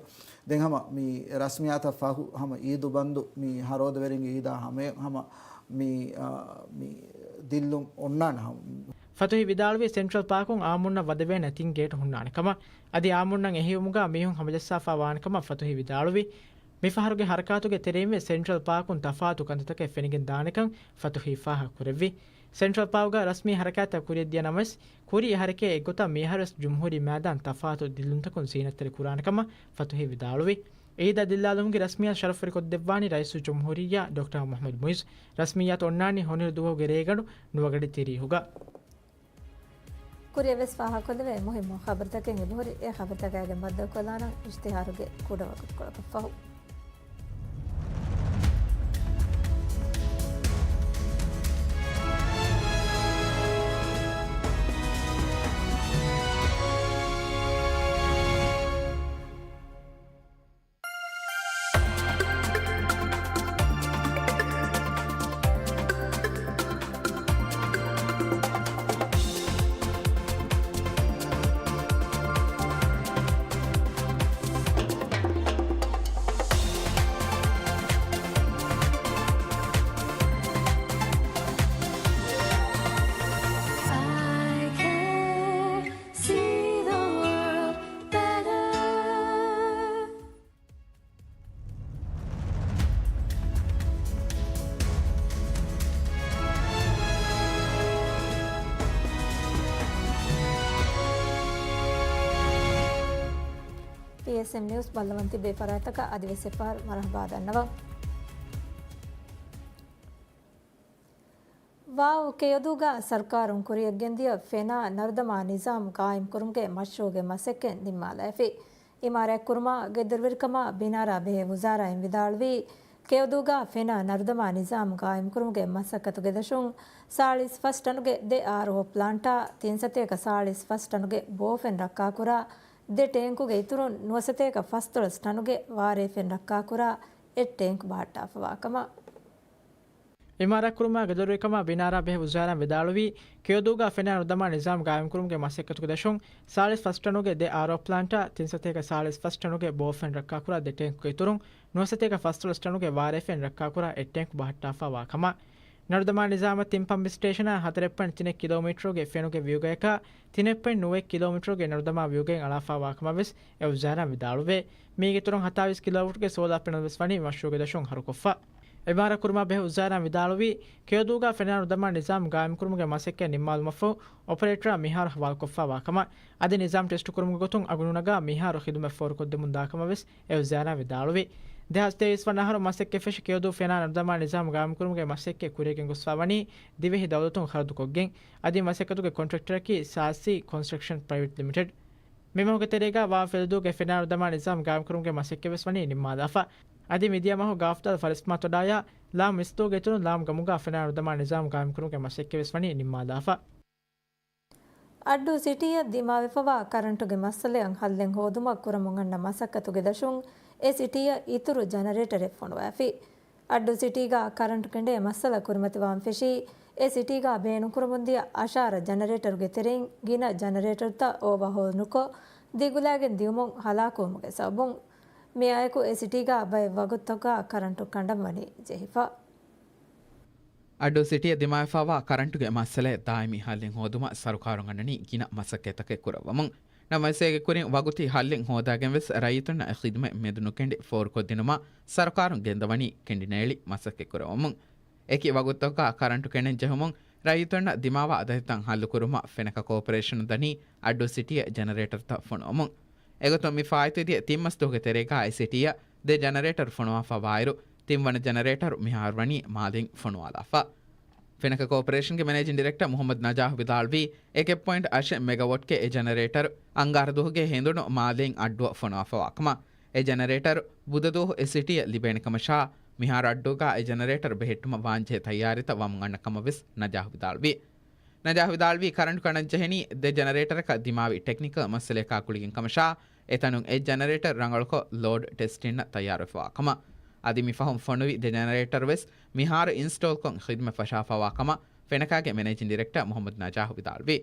ދެން ހަމަ މި ރަސްމިއްޔާތަށް ފަހު ހަމަ އީދު ބަންދު މި ހަރޯދަވެރިންގެ އީދާ ހަމަ، ހަމަ މި، އާ، މި ދިއްލުން އޮންނާނެ ހަމަ. ފަތުޙީ ވިދާޅުވީ، ސެންޓްރަލް ޕާކުން އާއްމުންނަށް ވަދެވޭނެ ތިން ގޭޓް ހުންނާނެ ކަމަށް. އަދި އާއްމުންނަށް އެހީވުމުގަ މީހުން ހަމަޖައްސާފަ ވާނެ ކަމަށް ފަތުޙީ ވިދާޅުވި. މިފަހަރުގެ ހަރަކާތުގެ ތެރެއިންވެސް ސެންޓްރަލް ޕާކުން ތަފާތު ކަންތައްތަކެއް ފެނިގެން ދާނެކަން ފަތުޙީ ފާހަގަކުރެއްވި. ސެންޓްރަލް ޕާކުގަ ރަސްމީ ހަރަކާތްތައް ކުރިއަށްދިޔަ ނަމަވެސް، ކުރީ އެހަރަކޭ އެއްގޮތަށް މިއަހަރުވެސް ޖުމްހޫރީ މައިދާން ތަފާތު ދިއްލުންތަކުން ޒީނަތްތެރި ކުރާނެ ކަމަށް ފަތުޙީ ވިދާޅުވި. އީދާ ދިއްލާލުމުގެ ރަސްމިއްޔާތު ޝަރަފުވެރިކޮށްދެއްވާނީ ރައީސުލްޖުމްހޫރިއްޔާ ޑޮކްޓަރ މުޙައްމަދު މުޢިއްޒު. ރަސްމިއްޔާތު އޮންނާނީ ހޮނިރު ދުވަހުގެ ރޭގަނޑު ނުވަގަޑި ތިރީހުގަ. ކުރިއަށްވެސް ފާހަގަކޮށްލެވޭ މުހިއްމު ޚަބަރުތަކެއް އެބަހުރި. އެ ޚަބަރުތަކާގެން ބައްދަލުކޮށްލާނަން އިޝްތިހާރުގެ ކުޑަ ވަގުތުކޮޅަކަށްފަހު. ޕީއެސްއެމް ނިއުސް ބައްލަވަން ތިބޭ ފަރާތްތަކަށް އަދިވެސް އެއްފަހަރު މަރުޙަބާ ދަންނަވަން. ވާއު ކެޔޮދޫގަ ސަރުކާރުން ކުރިއަށްގެންދިޔަ ފެނާ ނަރުދަމާ ނިޒާމް ގާއިމްކުރުމުގެ މަޝްރޫޢުގެ މަސައްކަތް ނިންމާލައިފި. އިމާރާތްކުރުމާ، ގެއްދޮރުވެރިކަމާ ބިނާރާ ބެހޭ ވުޒާރާއިން ވިދާޅުވީ، ކެޔޮދޫގަ ފެނާ ނަރުދަމާ ނިޒާމް ގާއިމްކުރުމުގެ މަސައްކަތުގެ ދަށުން ސާޅީސް ފަސް ޓަނުގެ ދެ އާރްއޯ ޕްލާންޓާ، ތިން ސަތޭކަ ސާޅީސް ފަސް ޓަނުގެ ބޯފެން ރައްކާކުރާ، ދެ ޓޭންކުގެ އިތުރުން ނުވަސަތޭކަ ފަސްދޮޅަސް ޓަނުގެ ވާރޭފެން ރައްކާކުރާ، އެއް ޓޭންކް ބަހައްޓާފަވާ ކަމަށް. އިމާރާތްކުރުމާ ގެދޮރުވެރިކަމާ ބިނާރާ ބެހޭ ވުޒާރާއިން ވިދާޅުވީ، ކެޔޮދޫގާ ފެނާ ނުދަމާ ނިޒާމް ގާއިމްކުރުމުގެ މަސައްކަތުގެ ދަށުން ސާޅީސް ފަސް ޓަނުގެ ދެ އާރްއޯ ޕްލާންޓާ، ތިން ސަތޭކަ ސާޅީސް ފަސް ޓަނުގެ ބޯފެން ރައްކާކުރާ ދެ ޓޭންކުގެ އިތުރުން، ނުވަސަތޭކަ ފަސްދޮޅަސް ޓަނުގެ ވާރޭފެން ރައްކާކުރާ އެއް ޓޭންކު ބަހައްޓާފާވާ ކަމަށް. ނަރުދަމާ ނިޒާމަށް ތިން ޕަމްޕް ސްޓޭޝަނާ، ހަތަރެއް ޕޮއިންޓް ތިނެއް ކިލޯމީޓަރުގެ ފެނުގެ ވިއުގަޔަކާ، ތިނެއް ޕޮއިންޓް ނުވައެއް ކިލޯމީޓަރުގެ ނަރުދަމާ ވިއުގައިން އަޅާފާވާ ކަމަށް ވެސް އެ ވުޒާރާއިން ވިދާޅުވޭ. މީގެ އިތުރުން ހަތާވީސް ކިލޯވަޓުގެ ސޯލާ ޕެނަލް ވެސް ވަނީ މަޝްރޫޢުގެ ދަށުން ހަރުކޮށްފަ. އިމާރާތްކުރުމާ ބެހޭ ވުޒާރާއިން ވިދާޅުވީ، ކެޔޮދޫގާ ފެނާ ނުދަމާ ނިޒާމް ގާއިމްކުރުމުގެ މަސައްކަތް ނިންމާލުމަށްފަހު، އޮޕަރޭޓަރާ މިހާރު ހަވާލުކޮށްފާވާ ކަމަށް، އަދި ނިޒާމް ޓެސްޓުކުރުމުގެ ގޮތުން އަގުނުނަގާ މިހާރު ޚިދުމަތް ފޯރުކޮށްދެމުންދާ ކަމަށް ވެސް އެ ވުޒާރާއިން ވިދާޅުވި. ދެހާސް ތޭވީސް ވަނަ އަހަރު މަސައްކަތް ފެށި ކެޔޮދޫ ފެނާ ނަރުދަމާ ނިޒާމް ގާއިމްކުރުމުގެ މަސައްކަތް ކުރިއަށް ގެންގޮސްފާވަނީ ދިވެހި ދައުލަތުން ޚަރަދުކޮށްގެން. އަދި މަސައްކަތުގެ ކޮންޓްރެކްޓަރަކީ ސާސީ ކޮންސްޓްރަކްޝަން ޕްރައިވެޓް ލިމިޓެޑް. މިމަހުގެ ތެރޭގާ ވާން ފެލުދޫގެ ފެނާ ނުދަމާ ނިޒާމް ގާއިމްކުރުމުގެ މަސައްކަތް ވެސް ވަނީ ނިންމާލާފަ. އަދި މިދިޔަ މަހު ގާފްދާލު ފަރިސްމާ ތޮޑާޔާ ލާމް މިސްދޫގެ އިތުރުން ލާމް ގަމުގާ ފެނާ ނުދަމާ ނިޒާމް ގާއިމްކުރުމުގެ މަސައްކަތް ވެސް ވަނީ ނިންމާލާފަ. އައްޑޫ ސިޓީއަށް ދިމާވެފަވާ ކަރަންޓުގެ މައްސަލައަށް ހައްލެއް ހޯދުމަށް ކުރަމުން އަންނަ މަސައްކަތުގެ ދަށުން އެ ސިޓީއަށް އިތުރު ޖަނަރޭޓަރެއް ފޮނުވާފި. އައްޑޫ ސިޓީގާ ކަރަންޓު ކެނޑޭ މައްސަލަ ކުރިމަތިވާން ފެށީ، އެ ސިޓީގާ ބޭނުންކުރަމުންދިޔަ އަށާރަ ޖަނަރޭޓަރުގެ ތެރެއިން ގިނަ ޖަނަރޭޓަރުތައް އޯވާހޯލް ނުކޮށް، ދިގުލާގެން ދިއުމުން ހަލާކުވުމުގެ ސަބަބުން، މިއާއެކު އެ ސިޓީގާ ބައެއް ވަގުތުތަކުގާ ކަރަންޓު ކަނޑަން ވަނީ ޖެހިފަ. އައްޑޫ ސިޓީއަށް ދިމާވެފައިވާ ކަރަންޓުގެ މައްސަލައަށް ދާއިމީ ހައްލެއް ހޯދުމަށް ސަރުކާރުން އަންނަނީ ގިނަ މަސައްކަތްތަކެއް ކުރައްވަމުން. ނަމަވެސް އޭގެ ކުރިން ވަގުތީ ހައްލެއް ހޯދާގެން ވެސް ރައްޔިތުންނަށް އެ ޚިދުމަތް މެދުނުކެނޑި ފޯރުކޮށްދިނުމަށް ސަރުކާރުން ގެންދަވަނީ ކެނޑިނޭޅި މަސައްކަތް ކުރައްވަމުން. އެކި ވަގުތުތަކުގާ ކަރަންޓު ކެނޑެން ޖެހުމުން ރައްޔިތުންނަށް ދިމާވާ ދަތިތައް ހައްލުކުރުމަށް ފެނަކަ ކޯޕަރޭޝަނުން ދަނީ އައްޑޫ ސިޓީއަށް ޖަނަރޭޓަރުތައް ފޮނުވަމުން. އެގޮތުން މި ފާއިތުވި ދިޔަ ތިން މަސް ދުވަހުގެ ތެރޭގާ އެ ސިޓީއަށް ދެ ޖަނަރޭޓަރު ފޮނުވާފަ ވާއިރު، ތިންވަނަ ޖަނަރޭޓަރު މިހާރު ވަނީ މާލެއިން ފޮނުވާލާފަ. ފެނަކަ ކޯޕަރޭޝަންގެ މެނޭޖިން ޑިރެކްޓަރ މުހައްމަދު ނަޖާހު ވިދާޅުވީ، އެކެއް ޕޮއިންޓް އަށެއް މެގަވޮޓްގެ އެ ޖަނަރޭޓަރު އަންގާރަ ދުވަހުގެ ހިނދުނު މާލެއިން އައްޑުއަށް ފޮނުވާފަވާ ކަމަށް. އެ ޖަނަރޭޓަރު ބުދަ ދުވަހު އެ ސިޓީއަށް ލިބޭނެ ކަމަށާ، މިހާރު އައްޑޫގާ އެ ޖަނަރޭޓަރު ބެހެއްޓުމަށް ވާންޖެހޭ ތައްޔާރީތައް ވަމުން އަންނަ ކަމަށް ވެސް ނަޖާހު ވިދާޅުވީ. ނަޖާހު ވިދާޅުވީ، ކަރަންޓު ކަނޑަން ޖެހެނީ ދެ ޖަނަރޭޓަރަކަށް ދިމާވި ޓެކްނިކަލް މައްސަލަޔަކާ ގުޅިގެން ކަމަށާ، އެތަނުން އެއް ޖަނަރޭޓަރު ރަނގަޅުކޮށް ލޯޑް ޓެސްޓިންއަށް ތައްޔާރުވެފަވާ ކަމަށް. އަދި މި ފަހުން ފޮނުވި ދެ ޖަނަރޭޓަރު ވެސް މިހާރު އިންސްޓޯލްކޮށް ޚިދުމަތް ފަށާފަވާ ކަމަށް ފެނަކާގެ މެނޭޖިން ޑިރެކްޓަރ މުހައްމަދު ނަޖާހު ވިދާޅުވި.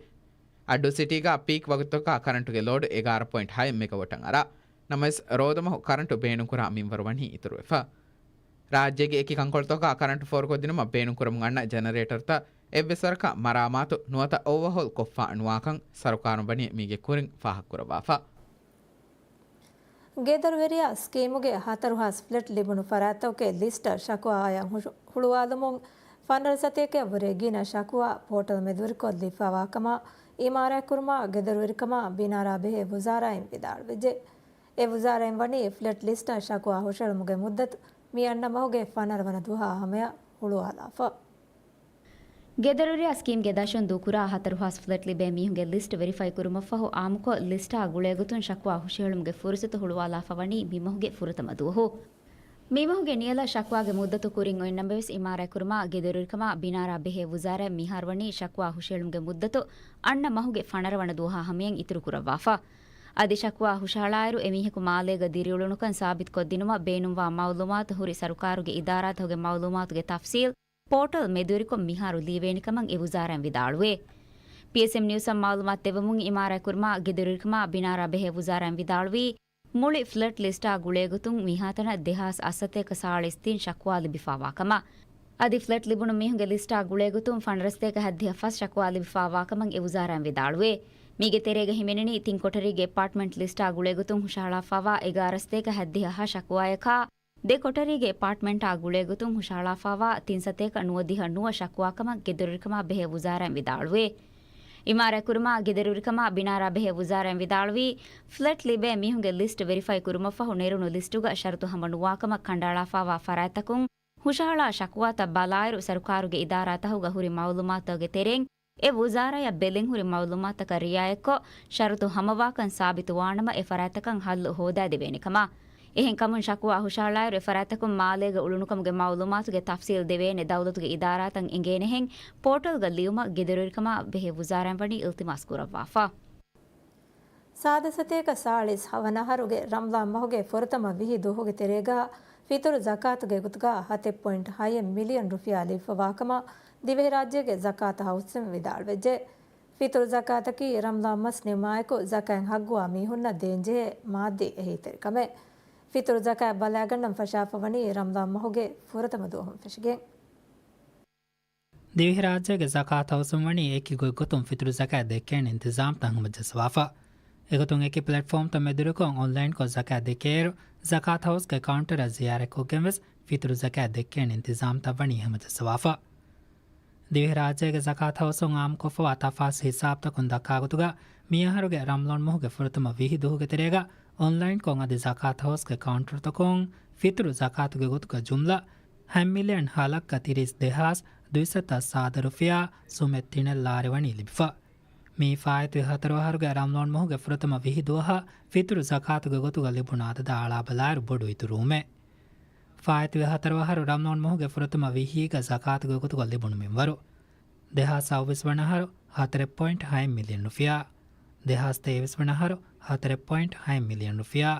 އައްޑޫ ސިޓީގާ ޕީކް ވަގުތުތަކާ ކަރަންޓުގެ ލޯޑު އެގާރަ ޕޮއިންޓް ހައެއް މެގަވޮޓަށް އަރާ. ނަމަވެސް، ރޯދަމަހު ކަރަންޓު ބޭނުންކުރާ މިންވަރު ވަނީ އިތުރުވެފަ. ރާއްޖޭގެ އެކި ކަންކޮޅުތަކާ ކަރަންޓު ފޯރުކޮށްދިނުމަށް ބޭނުންކުރަމުން އަންނަ ޖަނަރޭޓަރުތައް އެއްވެސް ވަރަކަށް މަރާމާތު ނުވަތަ އޯވަހޯލް ކޮށްފާ ނުވާކަން ސަރުކާރުން ވަނީ މީގެ ކުރިން ފާހަގަކުރައްވާފަ. ގެދޮރުވެރިޔާ ސްކީމުގެ ހަތަރު ހާސް ފްލެޓް ލިބުނު ފަރާތްތަކުގެ ލިސްޓަށް ޝަކުވާއަށް ހު-، ހުޅުވާލުމުން ފަނަރަ ސަތޭކައަށްވުރެ ގިނަ ޝަކުވާ ޕޯޓަލް މެދުވެރިކޮށްލިފައިވާ ކަމަށް އިމާރާތްކުރުމާ ގެދޮރުވެރިކަމާ ބިނާރާ ބެހޭ ވުޒާރާއިން ވިދާޅުވެއްޖެ. އެ ވުޒާރާއިން ވަނީ ފްލެޓް ލިސްޓަށް ޝަކުވާ ހުށަހެޅުމުގެ މުއްދަތު މި އަންނަ މަހުގެ ފަނަރަ ވަނަ ދުވަހާ ހަމަޔަށް ހުޅުވާލާފަ. ގެދޮރުވެރިޔާ ސްކީމްގެ ދަށުން ދޫކުރާ ހަތަރު ހާސް ފްލެޓް ލިބޭ މީހުންގެ ލިސްޓް ވެރިފައި ކުރުމަށްފަހު އާއްމުކޮށް ލިސްޓާ ގުޅޭގޮތުން ޝަކުވާ ހުށަހެޅުމުގެ ފުރުސަތު ހުޅުވާލާފަ ވަނީ މި މަހުގެ ފުރަތަމަ ދުވަހު. މި މަހުގެ ނިޔަލަށް ޝަކުވާގެ މުއްދަތު ކުރިން އޮތްނަމަވެސް، އިމާރާތްކުރުމާ ގެދޮރުވެރިކަމާ ބިނާރާ ބެހޭ ވުޒާރާއިން މިހާރު ވަނީ ޝަކުވާ ހުށަހެޅުމުގެ މުއްދަތު އަންނަ މަހުގެ ފަނަރަ ވަނަ ދުވަހާ ހަމަޔަށް އިތުރު ކުރައްވާފަ. އަދި ޝަކުވާ ހުށަހަޅާއިރު އެމީހަކު މާލޭގަ ދިރިއުޅުނުކަން ސާބިތުކޮށްދިނުމަށް ބޭނުންވާ މައުލޫމާތު ހުރި ސަރުކާރުގެ އިދާރާތަކުގެ މައުލޫމާތުގެ ތަފްސީލް ޕޯޓަލް މެދުވެރިކޮށް މިހާރު ލިޔެވޭނެ ކަމަށް އެ ވުޒާރާއިން ވިދާޅުވޭ. ޕީއެސްއެމް ނިއުސްއަށް މައުލޫމާތު ދެއްވުމުން އިމާރާތްކުރުމާ ގެދޮރުވެރިކަމާ ބިނާރާ ބެހޭ ވުޒާރާއިން ވިދާޅުވީ، މުޅި ފްލެޓް ލިސްޓާ ގުޅޭގޮތުން މިހާތަނަށް ދެހާސް އަށްސަތޭކަ ސާޅީސް ތިން ޝަކުވާ ލިބިފާވާ ކަމަށް. އަދި ފްލެޓް ލިބުނު މީހުންގެ ލިސްޓާ ގުޅޭގޮތުން ފަނަރަސަތޭކަ ހައްދިހަ ފަސް ޝަކުވާ ލިބިފާވާ ކަމަށް އެ ވުޒާރާއިން ވިދާޅުވޭ. މީގެ ތެރޭގަ ހިމެނެނީ ތިން ކޮޓަރީގެ އެޕާޓްމަންޓް ލިސްޓާ ގުޅޭގޮތުން ހުށަހަޅާފާވާ އެގާރަސަތޭކަ ހައްދިހަ ހަ ޝަކުވާޔަކާ، ދެ ކޮޓަރީގެ އެޕާޓްމަންޓާ ގުޅޭގޮތުން ހުށަހަޅާފާވާ ތިން ސަތޭކަ ނުވަދިހަ ނުވަ ޝަކުވާ ކަމަށް ގެދޮރުވެރިކަމާ ބެހޭ ވުޒާރާއިން ވިދާޅުވޭ. އިމާރާތްކުރުމާ ގެދޮރުވެރިކަމާ ބިނާރާ ބެހޭ ވުޒާރާއިން ވިދާޅުވީ، ފްލެޓް ލިބޭ މީހުންގެ ލިސްޓް ވެރިފައި ކުރުމަށްފަހު ނެރުނު ލިސްޓުގަ ޝަރުތު ހަމަ ނުވާކަމަށް ކަނޑައަޅާފާވާ ފަރާތްތަކުން ހުށަހަޅާ ޝަކުވާތައް ބަލާއިރު، ސަރުކާރުގެ އިދާރާތަކުގަ ހުރި މައުލޫމާތުތަކުގެ ތެރެއިން އެ ވުޒާރާޔަށް ބެލެންހުރި މައުލޫމާތަކަށް ރިއާޔަތްކޮށް، ޝަރުތު ހަމަވާކަން ސާބިތުވާނަމަ، އެ ފަރާތްތަކަށް ހައްލު ހޯދާދެވޭނެ ކަމަށް. އެހެންކަމުން، ޝަކުވާ ހުށަހަޅާއިރު، އެ ފަރާތްތަކުން މާލޭގަ އުޅުނުކަމުގެ މައުލޫމާތުގެ ތަފްސީލް ދެވޭނެ ދައުލަތުގެ އިދާރާތައް އެނގޭނެހެން، ޕޯޓަލްގަ ލިޔުމަށް ގެދޮރުވެރިކަމާ ބެހޭ ވުޒާރާއިން ވަނީ އިލްތިމާސް ކުރައްވާފަ. ސާދަ ސަތޭކަ ސާޅީސް ހަވަނަ އަހަރުގެ ރަމްޟާން މަހުގެ ފުރަތަމަ ވިހި ދުވަހުގެ ތެރޭގަ ފިތުރު ޒަކާތުގެ ގޮތުގަ ހަތެއް ޕޮއިންޓް ހައެއް މިލިއަން ރުފިޔާ ލިބިފަވާކަމަށް ދިވެހިރާއްޖޭގެ ޒަކާތު ހައުސުން ވިދާޅުވެއްޖެ. ފިތުރު ޒަކާތަކީ ރަމްޟާން މަސް ނިމާއެކު ޒަކާތް ހައްގުވާ މީހުންނަށް ދޭންޖެހޭ މާއްދީ އެހީތެރިކަމެއް. ފިތުރު ޒަކާތް ބަލާގަންނަން ފަށާފަވަނީ ރަމްޟާން މަހުގެ ފުރަތަމަ ދުވަހުން ފެށިގެން. ދިވެހިރާއްޖޭގެ ޒަކާތު ހައުސުން ވަނީ އެކި ގޮތްގޮތުން ފިތުރު ޒަކާތް ދެއްކޭނެ އިންތިޒާމްތައް ހަމަޖައްސަވާފަ. އެގޮތުން އެކި ޕްލެޓްފޯމްތައް މެދުވެރިކޮށް އޮންލައިންކޮށް ޒަކާތް ދެއްކޭއިރު، ޒަކާތު ހައުސްގެ ކައުންޓަރަށް ޒިޔާރަތްކޮށްގެން ވެސް ފިތުރު ޒަކާތް ދެއްކޭނެ އިންތިޒާމްތައް ވަނީ ހަމަޖައްސަވާފަ. ދިވެހިރާއްޖޭގެ ޒަކާތު ހައުސުން އާއްމުކޮށްފަވާ ތަފާސް ހިސާބުތަކުން ދައްކާ ގޮތުގަ، މިއަހަރުގެ ރަމްޟާން މަހުގެ ފުރަތަމަ ވިހި ދުވަހުގެ ތެރޭގަ އޮންލައިންކޮށް އަދި ޒަކާތު ހައުސްގެ ކައުންޓަރުތަކުން ފިތުރު ޒަކާތުގެ ގޮތުގަ ޖުމްލަ ހަތް މިލިއަން ހަ ލައްކަ ތިރީސް ދެހާސް ދުއިސައްތަ ސާދަ ރުފިޔާ ސުމެއް ތިނެއް ލާރިވަނީ ލިބިފަ. މިއީ ފާއިތުވި ހަތަރު އަހަރުގެ ރަމްޟާން މަހުގެ ފުރަތަމަ ވިހި ދުވަހަށް ފިތުރު ޒަކާތުގެ ގޮތުގަ ލިބުނު އަދަދާ އަޅާބަލާއިރު ބޮޑު އިތުރުވުމެއް. ފާއިތުވި ހަތަރު އަހަރު ރަމްޟާން މަހުގެ ފުރަތަމަ ވިހީގަ ޒަކާތުގެ ގޮތުގަ ލިބުނު މިންވަރު. ދެހާސް ސައުވީސް ވަނަ އަހަރު ހަތަރެއް ޕޮއިންޓް ހައެއް މިލިއަން ރުފިޔާ. ދެހާސް ތޭވީސް ވަނަ އަހަރު ހަތަރެއް ޕޮއިންޓް ހައެއް މިލިއަން ރުފިޔާ.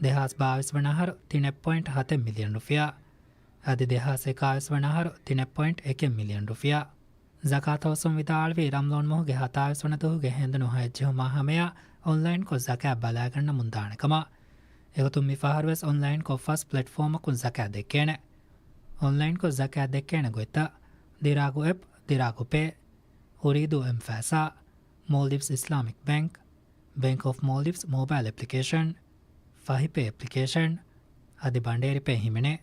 ދެހާސް ބާވީސް ވަނަ އަހަރު ތިނެއް ޕޮއިންޓް ހަތެއް މިލިއަން ރުފިޔާ. އަދި ދެހާސް އެކާވީސް ވަނަ އަހަރު ތިނެއް ޕޮއިންޓް އެކެއް މިލިއަން ރުފިޔާ. ޒަކާތު ހައުސުން ވިދާޅުވީ، ރަމްޟާން މަހުގެ ހަތާވީސް ވަނަ ދުވަހުގެ ހެނދުނު ހަތް ޖެހުމާ ހަމަޔަށް އޮންލައިންކޮށް ޒަކާތް ބަލާގަންނަމުން ދާނެ ކަމަށް. އެގޮތުން މިފަހަރުވެސް އޮންލައިންކޮށް ފަސް ޕްލެޓްފޯމަކުން ޒަކާތް ދެއްކޭނެ. އޮންލައިންކޮށް ޒަކާތް ދެއްކޭނެ ގޮތްތައް، ދިރާގު އެޕް، ދިރާގު ޕޭ، އުރީދޫ އެމް ފައިސާ، މޯލްޑިވްސް އިސްލާމިކް ބޭންކް، ބޭންކް އޮފް މޯލްޑިވްސް މޯބައިލް އެޕްލިކޭޝަން، ފަހިޕޭ އެޕްލިކޭޝަން، އަދި ބަނޑޭރިޕޭ ހިމެނޭ.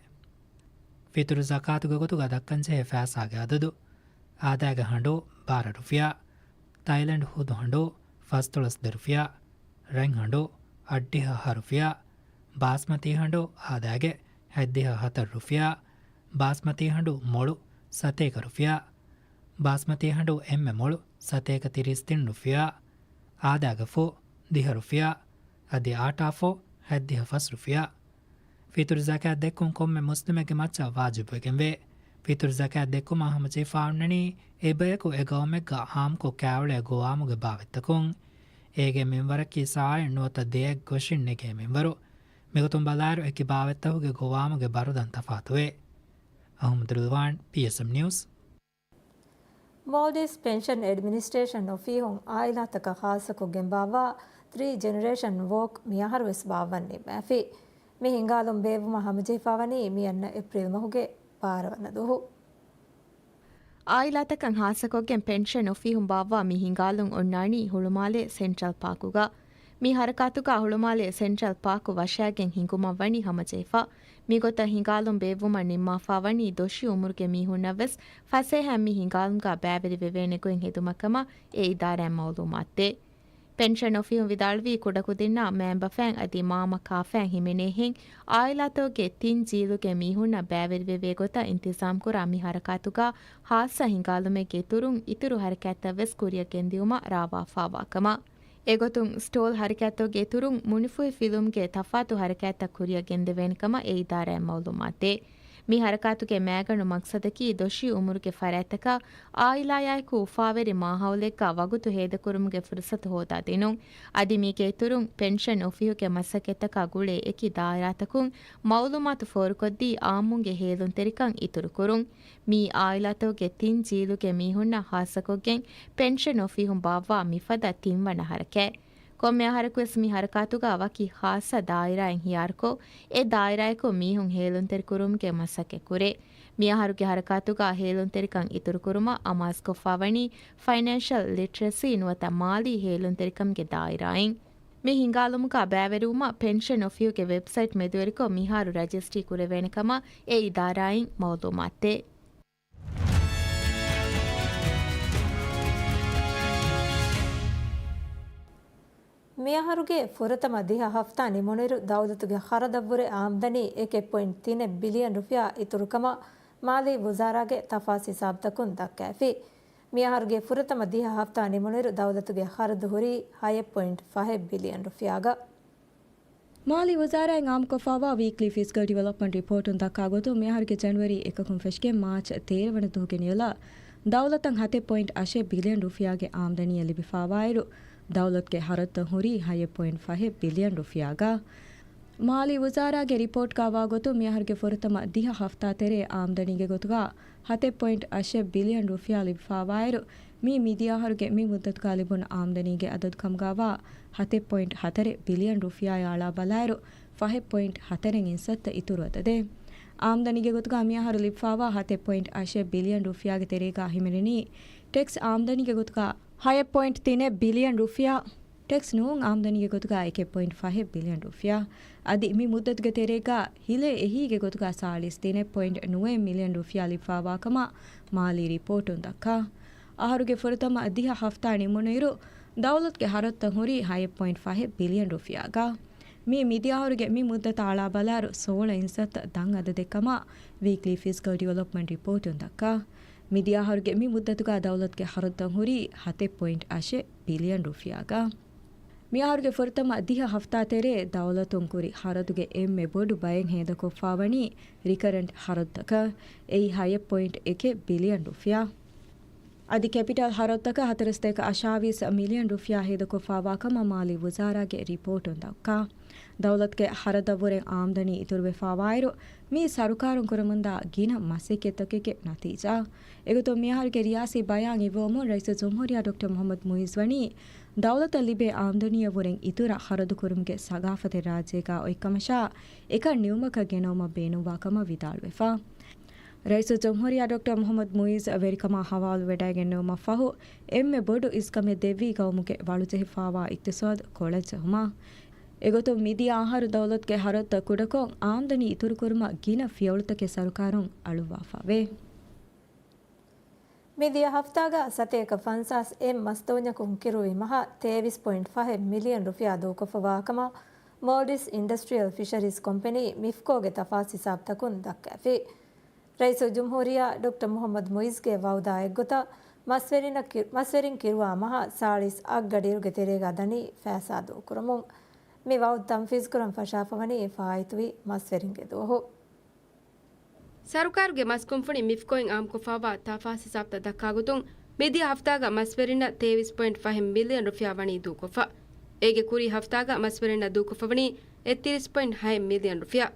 ފިތުރު ޒަކާތުގެ ގޮތުގަ ދައްކަންޖެހޭ ފައިސާގެ އަދަދު، އާދައިގެ ހަނޑޫ ބާރަ ރުފިޔާ، ތައިލެންޑް ހުދު ހަނޑޫ ފަސްދޮޅަސް ދެ ރުފިޔާ، ރަތް ހަނޑޫ އަށްޑިހަ ހަ ރުފިޔާ، ބާސްމަތީ ހަނޑޫ އާދައިގެ ހަތްދިހަ ހަތަރު ރުފިޔާ، ބާސްމަތީ ހަނޑޫ މޮޅު ސަތޭކަ ރުފިޔާ، ބާސްމަތީ ހަނޑޫ އެންމެ މޮޅު ސަތޭކަ ތިރީސް ތިން ރުފިޔާ، އާދައިގެ ފު ދިހަ ރުފިޔާ، އަދި އާޓާ ފު ހަތްދިހަ ފަސް ރުފިޔާ. ފިތުރު ޒަކާތް ދެއްކުން ކޮންމެ މުސްލިމެއްގެ މައްޗަށް ވާޖިބުވެގެންވޭ. ފިތުރު ޒަކާތް ދެއްކުމާ ހަމަޖެހިފާވަންނަނީ، އެބަޔަކު އެ ގައުމެއްގަ އާއްމުކޮށް ކާވެޅޭ ގޮވާމުގެ ބާވަތްތަކުން. އޭގެ މިންވަރަކީ ސާއިން ނުވަތަ ދެއަތް ގޮށިން ނެގޭ މިންވަރު. މިގޮތުން ބަލާއިރު، އެކި ބާވަތްތަކުގެ ގޮވާމުގެ ބަރުދަން ތަފާތުވޭ. އަހުމަދު ރިލްވާން، ޕީއެސްއެމް ނިއުސް. މޯލްޑިވްސް ޕެންޝަން އެޑްމިނިސްޓްރޭޝަން އޮފީހުން އާއިލާތަކަށް ޚާއްޞަކޮށްގެން ބާއްވާ ތްރީ ޖެނެރޭޝަން ވޯކް މިއަހަރުވެސް ބާއްވަން ނިންމާފި. މި ހިނގާލުން ބޭއްވުމަށް ހަމަޖެހިފާވަނީ މިއަންނަ އޭޕްރީލް މަހުގެ ބާރަ ވަނަ ދުވަހު. އާއިލާތަކަށް ޚާއްޞަކޮށްގެން ޕެންޝަން އޮފީހުން ބާއްވާ މި ހިނގާލުން އޮންނާނީ ހުޅުމާލޭ ސެންޓްރަލް ޕާކުގަ. މި ހަރަކާތުގަ ހުޅުމާލޭ ސެންޓްރަލް ޕާކު ވަށައިގެން ހިނގުމަށް ވަނީ ހަމަޖެހިފަ. މިގޮތަށް ހިނގާލުން ބޭއްވުމަށް ނިންމާފާވަނީ ދޮށީ އުމުރުގެ މީހުންނަށްވެސް ފަސޭހައިން މި ހިނގާލުމުގަ ބައިވެރިވެވޭނެ ގޮތް ހެދުމަށްކަމަށް އެ އިދާރާއިން މައުލޫމާތުދޭ. ޕެންޝަން އޮފީހުން ވިދާޅުވީ، ކުޑަކުދިންނާ މައިންބަފައިން އަދި މާމަ ކާފައިން ހިމެނޭހެން އާއިލާތަކުގެ ތިން ޖީލުގެ މީހުންނަށް ބައިވެރިވެވޭ ގޮތަށް އިންތިޒާމްކުރާ މި ހަރަކާތުގަ ޚާއްޞަ ހިނގާލުމެއްގެ އިތުރުން އިތުރު ހަރަކާތްތައްވެސް ކުރިއަށް ގެންދިއުމަށް ރާވާފާވާކަމަށް. އެގޮތުން ސްޓޯލް ހަރަކާތްތަކުގެ އިތުރުން މުނިފޫހި ފިލުމްގެ ތަފާތު ހަރަކާތްތައް ކުރިއަށް ގެންދެވޭނެކަމަށް އެ އިދާރާއިން މައުލޫމާތުދޭ. މި ހަރަކާތުގެ މައިގަނޑު މަޤްޞަދަކީ ދޮށީ އުމުރުގެ ފަރާތްތަކަށް އާއިލާޔާއެކު އުފާވެރި މާހައުލެއްގަ ވަގުތު ހޭދަކުރުމުގެ ފުރުޞަތު ހޯދާދިނުން. އަދި މީގެ އިތުރުން ޕެންޝަން އޮފީހުގެ މަސައްކަތްތަކާ ގުޅޭ އެކި ދާއިރާތަކުން މައުލޫމާތު ފޯރުކޮށްދީ އާއްމުންގެ ހޭލުންތެރިކަން އިތުރުކުރުން. މިއީ އާއިލާތަކުގެ ތިން ޖީލުގެ މީހުންނަށް ޚާއްޞަކޮށްގެން ޕެންޝަން އޮފީހުން ބާއްވާ މިފަދަ ތިންވަނަ ހަރަކާތް. ކޮންމެ އަހަރަކުވެސް މި ހަރަކާތުގަ ވަކި ޚާއްޞަ ދާއިރާއެއް ހިޔާރުކޮށް، އެ ދާއިރާއެކު މީހުން ހޭލުންތެރިކުރުމުގެ މަސައްކަތް ކުރޭ. މި އަހަރުގެ ހަރަކާތުގަ ހޭލުންތެރިކަން އިތުރުކުރުމަށް އަމާޒުކޮށްފާވަނީ ފައިނޭންޝަލް ލިޓްރެސީ ނުވަތަ މާލީ ހޭލުންތެރިކަމުގެ ދާއިރާއިން. މި ހިނގާލުމުގަ ބައިވެރިވުމަށް ޕެންޝަން އޮފީހުގެ ވެބްސައިޓް މެދުވެރިކޮށް މިހާރު ރަޖިސްޓްރީ ކުރެވޭނެ ކަމަށް އެ އިދާރާއިން މައުލޫމާތުދޭ. މިއަހަރުގެ ފުރަތަމަ ދިހަ ހަފްތާ ނިމުނުއިރު ދައުލަތުގެ ޚަރަދަށްވުރެ އާމްދަނީ އެކެއް ޕޮއިންޓް ތިނެއް ބިލިއަން ރުފިޔާ އިތުރުކަމަށް މާލީ ވުޒާރާގެ ތަފާސް ހިސާބުތަކުން ދައްކައިފި. މިއަހަރުގެ ފުރަތަމަ ދިހަ ހަފްތާ ނިމުނުއިރު ދައުލަތުގެ ޚަރަދު ހުރީ ހައެއް ޕޮއިންޓް ފަހެއް ބިލިއަން ރުފިޔާގަ. މާލީ ވުޒާރާއިން އާއްމުކޮށްފާވާ ވީކްލީ ފިސްކަލް ޑިވެލޮޕްމަންޓް ރިޕޯޓުން ދައްކާ ގޮތުން، މިއަހަރުގެ ޖަނުއަރީ އެކަކުން ފެށިގެން މާޗް ތޭރަ ވަނަ ދުވަހުގެ ނިޔަލަށް ދައުލަތަށް ހަތެއް ޕޮއިންޓް އަށެއް ބިލިއަން ރުފިޔާގެ އާމްދަނީއެއް ލިބިފާވާއިރު، ދައުލަތުގެ ޚަރަދުތައް ހުރީ ހައެއް ޕޮއިންޓް ފަހެއް ބިލިއަން ރުފިޔާގަ. މާލީ ވުޒާރާގެ ރިޕޯޓްގައިވާ ގޮތުން، މިއަހަރުގެ ފުރަތަމަ ދިހަ ހަފްތާ ތެރޭ އާމްދަނީގެ ގޮތުގަ ހަތެއް ޕޮއިންޓް އަށެއް ބިލިއަން ރުފިޔާ ލިބިފާވާއިރު، މީ މިދިޔަ އަހަރުގެ މި މުއްދަތުގަ ލިބުނު އާމްދަނީގެ އަދަދު ކަމުގައިވާ ހަތެއް ޕޮއިންޓް ހަތަރެއް ބިލިއަން ރުފިޔާއާ އަޅާ ބަލާއިރު، ފަހެއް ޕޮއިންޓް ހަތަރެއް އިންސައްތަ އިތުރު އަދަދެއް. އާމްދަނީގެ ގޮތުގަ މިއަހަރު ލިބިފާވާ ހަތެއް ޕޮއިންޓް އަށެއް ބިލިއަން ރުފިޔާގެ ތެރޭގަ ހިމެނެނީ، ޓެކްސް އާމްދަނީގެ ގޮތުގަ ހައެއް ޕޮއިންޓް ތިނެއް ބިލިއަން ރުފިޔާ، ޓެކްސް ނޫން އާމްދަނީގެ ގޮތުގަ އެކެއް ޕޮއިންޓް ފަހެއް ބިލިއަން ރުފިޔާ. އަދި މި މުއްދަތުގެ ތެރޭގަ ހިލޭ އެހީގެ ގޮތުގަ ސާޅީސް ތިނެއް ޕޮއިންޓް ނުވައެއް މިލިއަން ރުފިޔާ ލިބިފާވާ ކަމަށް މާލީ ރިޕޯޓުން ދައްކާ. އަހަރުގެ ފުރަތަމަ ދިހަ ހަފްތާ ނިމުނުއިރު، ދައުލަތުގެ ހަރަދުތައް ހުރީ ހައެއް ޕޮއިންޓް ފަހެއް ބިލިއަން ރުފިޔާގަ. މީ މިދިޔަ އަހަރުގެ މި މުއްދަތަށް އަޅާ ބަލާއިރު، ސޯޅަ އިންސައްތަ ދަށް އަދަދެއް ކަމަށް ވީކްލީ ފިސްކަލް ޑިވެލޮޕްމަންޓް ރިޕޯޓުން ދައްކާ. މިދިޔަ އަހަރުގެ މި މުއްދަތުގަ ދައުލަތުގެ ހަރަދުތައް ހުރީ ހަތެއް ޕޮއިންޓް އަށެއް ބިލިއަން ރުފިޔާގަ. މިއަހަރުގެ ފުރަތަމަ ދިހަ ހަފްތާ ތެރޭ ދައުލަތުން ކުރި ހަރަދުގެ އެންމެ ބޮޑު ބައެއް ހޭދަކޮށްފާވަނީ ރިކަރެންޓް ހަރަދުތަކަށް. އެއީ ހައެއް ޕޮއިންޓް އެކެއް ބިލިއަން ރުފިޔާ. އަދި ކެޕިޓަލް ހަރަދުތަކަށް ހަތަރު ސަތޭކަ އަށާވީސް މިލިއަން ރުފިޔާ ހޭދަކޮށްފާވާ ކަމަށް މާލީ ވުޒާރާގެ ރިޕޯޓުން ދައްކާ. ދައުލަތުގެ ހަރަދަށްވުރެ އާމްދަނީ އިތުރުވެފާވާއިރު، މީ ސަރުކާރުން ކުރަމުންދާ ގިނަ މަސައްކަތްތަކެއްގެ ނަތީޖާ. އެގޮތުން މިއަހަރުގެ ރިޔާސީ ބަޔާން އިއްވަވަމުން ރައީސުލްޖުމްހޫރިއްޔާ ޑޮކްޓަރ މުޙައްމަދު މުޢިއްޒު ވަނީ، ދައުލަތަށް ލިބޭ އާމްދަނީއަށްވުރެން އިތުރަށް ހަރަދުކުރުމުގެ ސަގާފަތެއް ރާއްޖޭގަ އޮތްކަމަށާ، އެކަން ނިމުމަކަށް ގެނައުމަށް ބޭނުންވާ ކަމަށް ވިދާޅުވެފަ. ރައީސުލްޖުމްހޫރިއްޔާ ޑޮކްޓަރ މުޙައްމަދު މުޢިއްޒު ވެރިކަމާ ހަވާލުވެވަޑައިގެންނެވުމަށްފަހު، އެންމެ ބޮޑު އިސްކަމެއް ދެއްވީ ގައުމުގެ ވަޅުޖެހިފާވާ އިޤްތިޞާދު ކޮޅަށްޖެހުމަށް. އެގޮތުން މިދިޔަ އަހަރު ދައުލަތުގެ ހަރަދުތައް ކުޑަކޮށް، އާމްދަނީ އިތުރުކުރުމަށް ގިނަ ފިޔަވަޅުތަކެއް ސަރުކާރުން އަޅުއްވާފަވޭ. މިދިޔަ ހަފްތާގަ ސަތޭކަ ފަންސާސް އެއް މަސްދޯންޏަކުން ކިރުވި މަހަށް ތޭވީސް ޕޮއިންޓް ފަހެއް މިލިއަން ރުފިޔާ ދޫކޮށްފަވާ ކަމަށް މޯލްޑިވްސް އިންޑަސްޓްރިއަލް ފިޝަރީޒް ކޮމްޕެނީ، މިފްކޯގެ ތަފާސް ހިސާބުތަކުން ދައްކައިފި. ރައީސުލްޖުމްހޫރިއްޔާ ޑޮކްޓަރ މުޙައްމަދު މުޢިއްޒުގެ ވައުދާ އެއްގޮތަށް، މަސްވެރިންނަށް ކި-، މަސްވެރިން ކިރުވާ މަހަށް ސާޅީސް އަށް ގަޑިއިރުގެ ތެރޭގަ ދަނީ ފައިސާ ދޫކުރަމުން. މި ވައުދު ތަންފީޒުކުރަން ފަށާފަވަނީ ފާއިތުވި މަސްވެރިންގެ ދުވަހު. ސަރުކާރުގެ މަސް ކުންފުނި މިފްކޯއިން އާއްމުކޮށްފާވާ ތަފާސް ހިސާބުތައް ދައްކާގޮތުން، މިދިޔަ ހަފްތާގަ މަސްވެރިންނަށް ތޭވީސް ޕޮއިންޓް ފަހެއް މިލިއަން ރުފިޔާ ވަނީ ދޫކޮށްފަ. އޭގެ ކުރީ ހަފްތާގަ މަސްވެރިންނަށް ދޫކޮށްފަވަނީ އެއްތިރީސް ޕޮއިންޓް ހައެއް މިލިއަން ރުފިޔާ.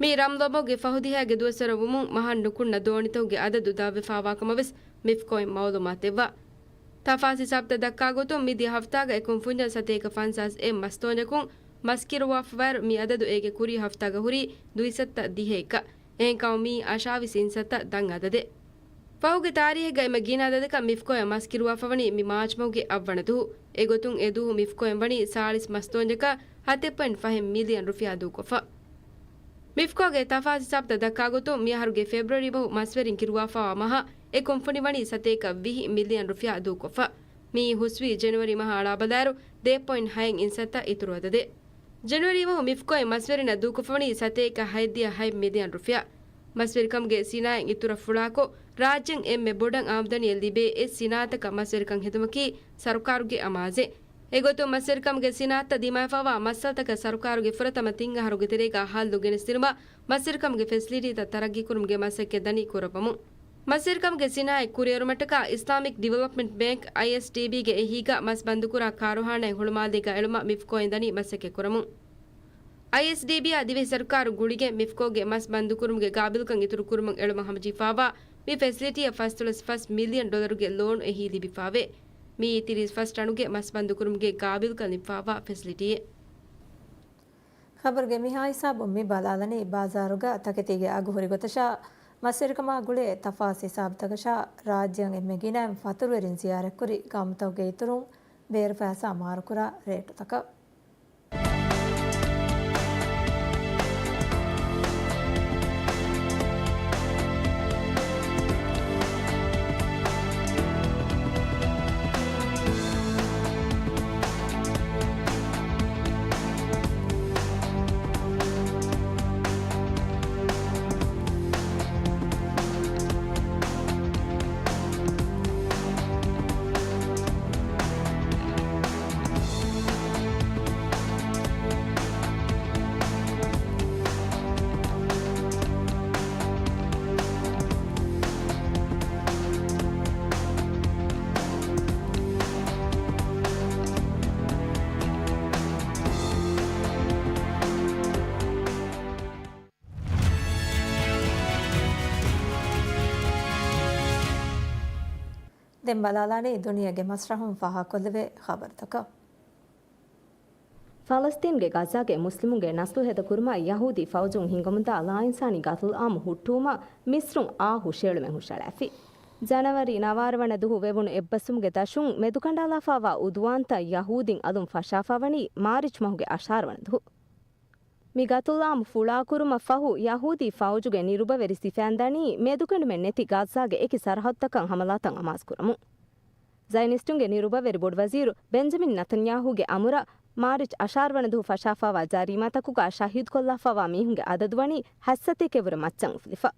މި ރަމްޟާން މަހުގެ ފަހު ދިހައިގެ ދުވަސްވަރަށް ވުމުން މަހަށް ނުކުންނަ ދޯނިތަކުގެ އަދަދު ދަށްވެފާވާ ކަމަށް ވެސް މިފްކޯއިން މައުލޫމާތު ދެއްވާ. ތަފާސް ހިސާބުތައް ދައްކާ ގޮތުން، މިދިޔަ ހަފްތާގަ އެ ކުންފުންޏަށް ސަތޭކަ ފަންސާސް އެއް މަސްދޯންޏަކުން މަސް ކިރުވާފަވާއިރު، މި އަދަދު އޭގެ ކުރީ ހަފްތާގަ ހުރީ ދުއިސައްތަ ދިހައެއްގަ. އެހެންކަމުން މީ އަށާވީސް އިންސައްތަ ދަށް އަދަދެއް. ފަހުގެ ތާރީހެއްގަ އެންމެ ގިނަ އަދަދަކަށް މިފްކޯއަށް މަސް ކިރުވާފަވަނީ މި މާޗް މަހުގެ އަށްވަނަ ދުވަހު. އެގޮތުން އެ ދުވަހު މިފްކޯއިން ވަނީ ސާޅީސް މަސްދޯންޏަކަށް ހަތެއް ޕޮއިންޓް ފަހެއް މިލިއަން ރުފިޔާ ދޫކޮށްފަ. މިފްކޯގެ ތަފާސް ހިސާބުތައް ދައްކާ ގޮތުން، މިއަހަރުގެ ފެބްރުއަރީ މަހު މަސްވެރިން ކިރުވާފަވާ މަހަށް އެ ކުންފުނި ވަނީ ސަތޭކަ ވިހި މިލިއަން ރުފިޔާ ދޫކޮށްފަ. މިއީ ހުސްވީ ޖެނުއަރީ މަހަށް އަޅާބަލާއިރު، ދޭއް ޕޮއިންޓް ހައެއް އިންސައްތަ އިތުރު އަދަދެއް. ޖެނުއަރީ މަހު މިފްކޯއިން މަސްވެރިންނަށް ދޫކޮށްފަވަނީ ސަތޭކަ ހަތްދިހަ ހަތް މިލިއަން ރުފިޔާ. މަސްވެރިކަމުގެ ސިނާއަތް އިތުރަށް ފުޅާކޮށް، ރާއްޖެން އެންމެ ބޮޑަށް އާމްދަނީއެއް ލިބޭ އެއް ސިނާއަތަކަށް މަސްވެރިކަން ހެދުމަކީ ސަރުކާރުގެ އަމާޒެއް. އެގޮތުން މަސްވެރިކަމުގެ ސިނާއަތަށް ދިމާވެފަވާ މައްސަލަތަކަށް ސަރުކާރުގެ ފުރަތަމަ ތިން އަހަރުގެ ތެރޭގަ ހައްލު ގެނެސްދިނުމަށް މަސްވެރިކަމުގެ ފެސިލިޓީތައް ތަރައްގީކުރުމުގެ މަސައްކަތް ދަނީ ކުރައްވަމުން. މަސްވެރިކަމުގެ ސިނާއަތް ކުރިއެރުމަށްޓަކާ އިސްލާމިކް ޑިވެލޮޕްމަންޓް ބޭންކް، އައިއެސްޑީބީގެ އެހީގަ މަސް ބަންދުކުރާ ކާރުހާނާއެއް ހުޅުމާލޭގަ އެޅުމަށް މިފްކޯއިން ދަނީ މަސައްކަތް ކުރަމުން. އައިއެސްޑީބީއާ ދިވެހި ސަރުކާރު ގުޅިގެން މިފްކޯގެ މަސް ބަންދުކުރުމުގެ ގާބިލްކަން އިތުރުކުރުމަށް އެޅުމަށް ހަމަޖެހިފާވާ މި ފެސިލިޓީއަށް ފަސްދޮޅަސް ފަސް މިލިއަން ޑޮލަރުގެ ލޯނު އެހީ ލިބިފާވޭ. މިއީ ތިރީސް ފަސް ޓަނުގެ މަސް ބަންދުކުރުމުގެ ގާބިލްކަން ލިބިފާވާ ފެސިލިޓީއެއް. ޚަބަރުގެ މިހާ ހިސާބުން މި ބަލާލަނީ ބާޒާރުގަ ތަކެތީގެ އަގު ހުރި ގޮތަށާ، މަސްވެރިކަމާ ގުޅޭ ތަފާސް ހިސާބުތަކަށާ، ރާއްޖޭން އެންމެ ގިނައިން ފަތުރުވެރިން ޒިޔާރަތްކުރި ގައުމުތަކުގެ އިތުރުން ބޭރު ފައިސާ މާރުކުރާ ރޭޓުތަކަށް. ދެން ބަލާލާނީ ދުނިޔޭގެ މަސްރަހުން ފާހަގަކޮށްލެވޭ ޚަބަރުތަކަށް. ފަލަސްތީންގެ ޣައްޒާގެ މުސްލިމުންގެ ނަސްލު ހެދަ ކުރުމަށް ޔަހޫދީ ފައުޖުން ހިންގަމުންދާ ލާއިންސާނީ ގަތުލުއާމު ހުއްޓުވުމަށް މިސްރުން އާ ހުށައެޅުމެއް ހުށައަޅާފި. ޖަނަވަރީ ނަވާރަ ވަނަ ދުހު ވެވުނު އެއްބަސްވުމުގެ ދަށުން މެދުކަނޑާލާފާވާ އުދުވާންތައް ޔަހޫދީން އަލުން ފަށާފާވަނީ މާރިޗް މަހުގެ އަށާރަ ވަނަ ދުހު. މި ގަތުލުއާމު ފުޅާކުރުމަށް ފަހު، ޔަހޫދީ ފައުޖުގެ ނިރުބަވެރި ސިފައިން ދަނީ މެދުކެނޑުމެއް ނެތި ޣައްޒާގެ އެކި ސަރަހައްދުތަކަށް ހަމަލާތައް އަމާޒުކުރަމުން. ޒަޔަނިސްޓުންގެ ނިރުބަވެރި ބޮޑުވަޒީރު ބެންޖަމިން ނަތަންޔާހޫގެ އަމުރަށް މާރިޗް އަށާރަ ވަނަ ދުހު ފަށާފާވާ ޖަރީމާތަކުގަ ޝަހީދުކޮށްލާފާވާ މީހުންގެ އަދަދު ވަނީ ހަތްސަތޭކައަށްވުރެ މައްޗަށް އުފުލިފަ.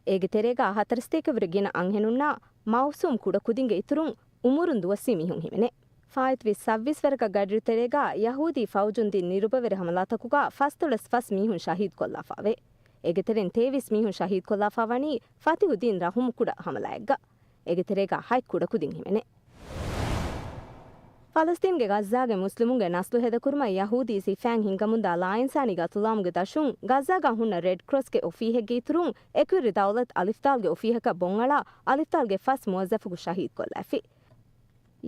އޭގެ ތެރޭގަ ހަތަރުސަތޭކައަށްވުރެ ގިނަ އަންހެނުންނާ މައުސޫމް ކުޑަކުދިންގެ އިތުރުން އުމުރުން ދުވަސްވީ މީހުން ހިމެނޭ. ފާއިތުވި ސައްވީސް ވަރަކަށް ގަޑިއިރު ތެރޭގަ ޔަހޫދީ ފައުޖުން ދިން ނިރުބަވެރި ހަމަލާތަކުގަ ފަސްދޮޅަސް ފަސް މީހުން ޝަހީދުކޮށްލާފާވޭ. އޭގެ ތެރެއިން ތޭވީސް މީހުން ޝަހީދުކޮށްލާފާ ވަނީ ފަތިހު ދިން ރަހުމު ކުޑަ ހަމަލާއެއްގަ. އޭގެ ތެރޭގަ ހަތް ކުޑަކުދިން ހިމެނޭ. ފަލަސްތީންގެ ޣައްޒާގެ މުސްލިމުންގެ ނަސްލު ހެދަކުރުމަށް ޔަހޫދީ ސިފައިން ހިންގަމުންދާ ލާއިންސާނީ ގަތުލުއާމުގެ ދަށުން ޣައްޒާގަ ހުންނަ ރެޑް ކްރޮސްގެ އޮފީހެއްގެ އިތުރުން އެކުވެރި ދައުލަތު އަލިފްދާލްގެ އޮފީހަކަށް ބޮންއަޅާ އަލިފްދާލްގެ ފަސް މުވައްޒަފަކު ޝަހީދުކޮށްލާފި.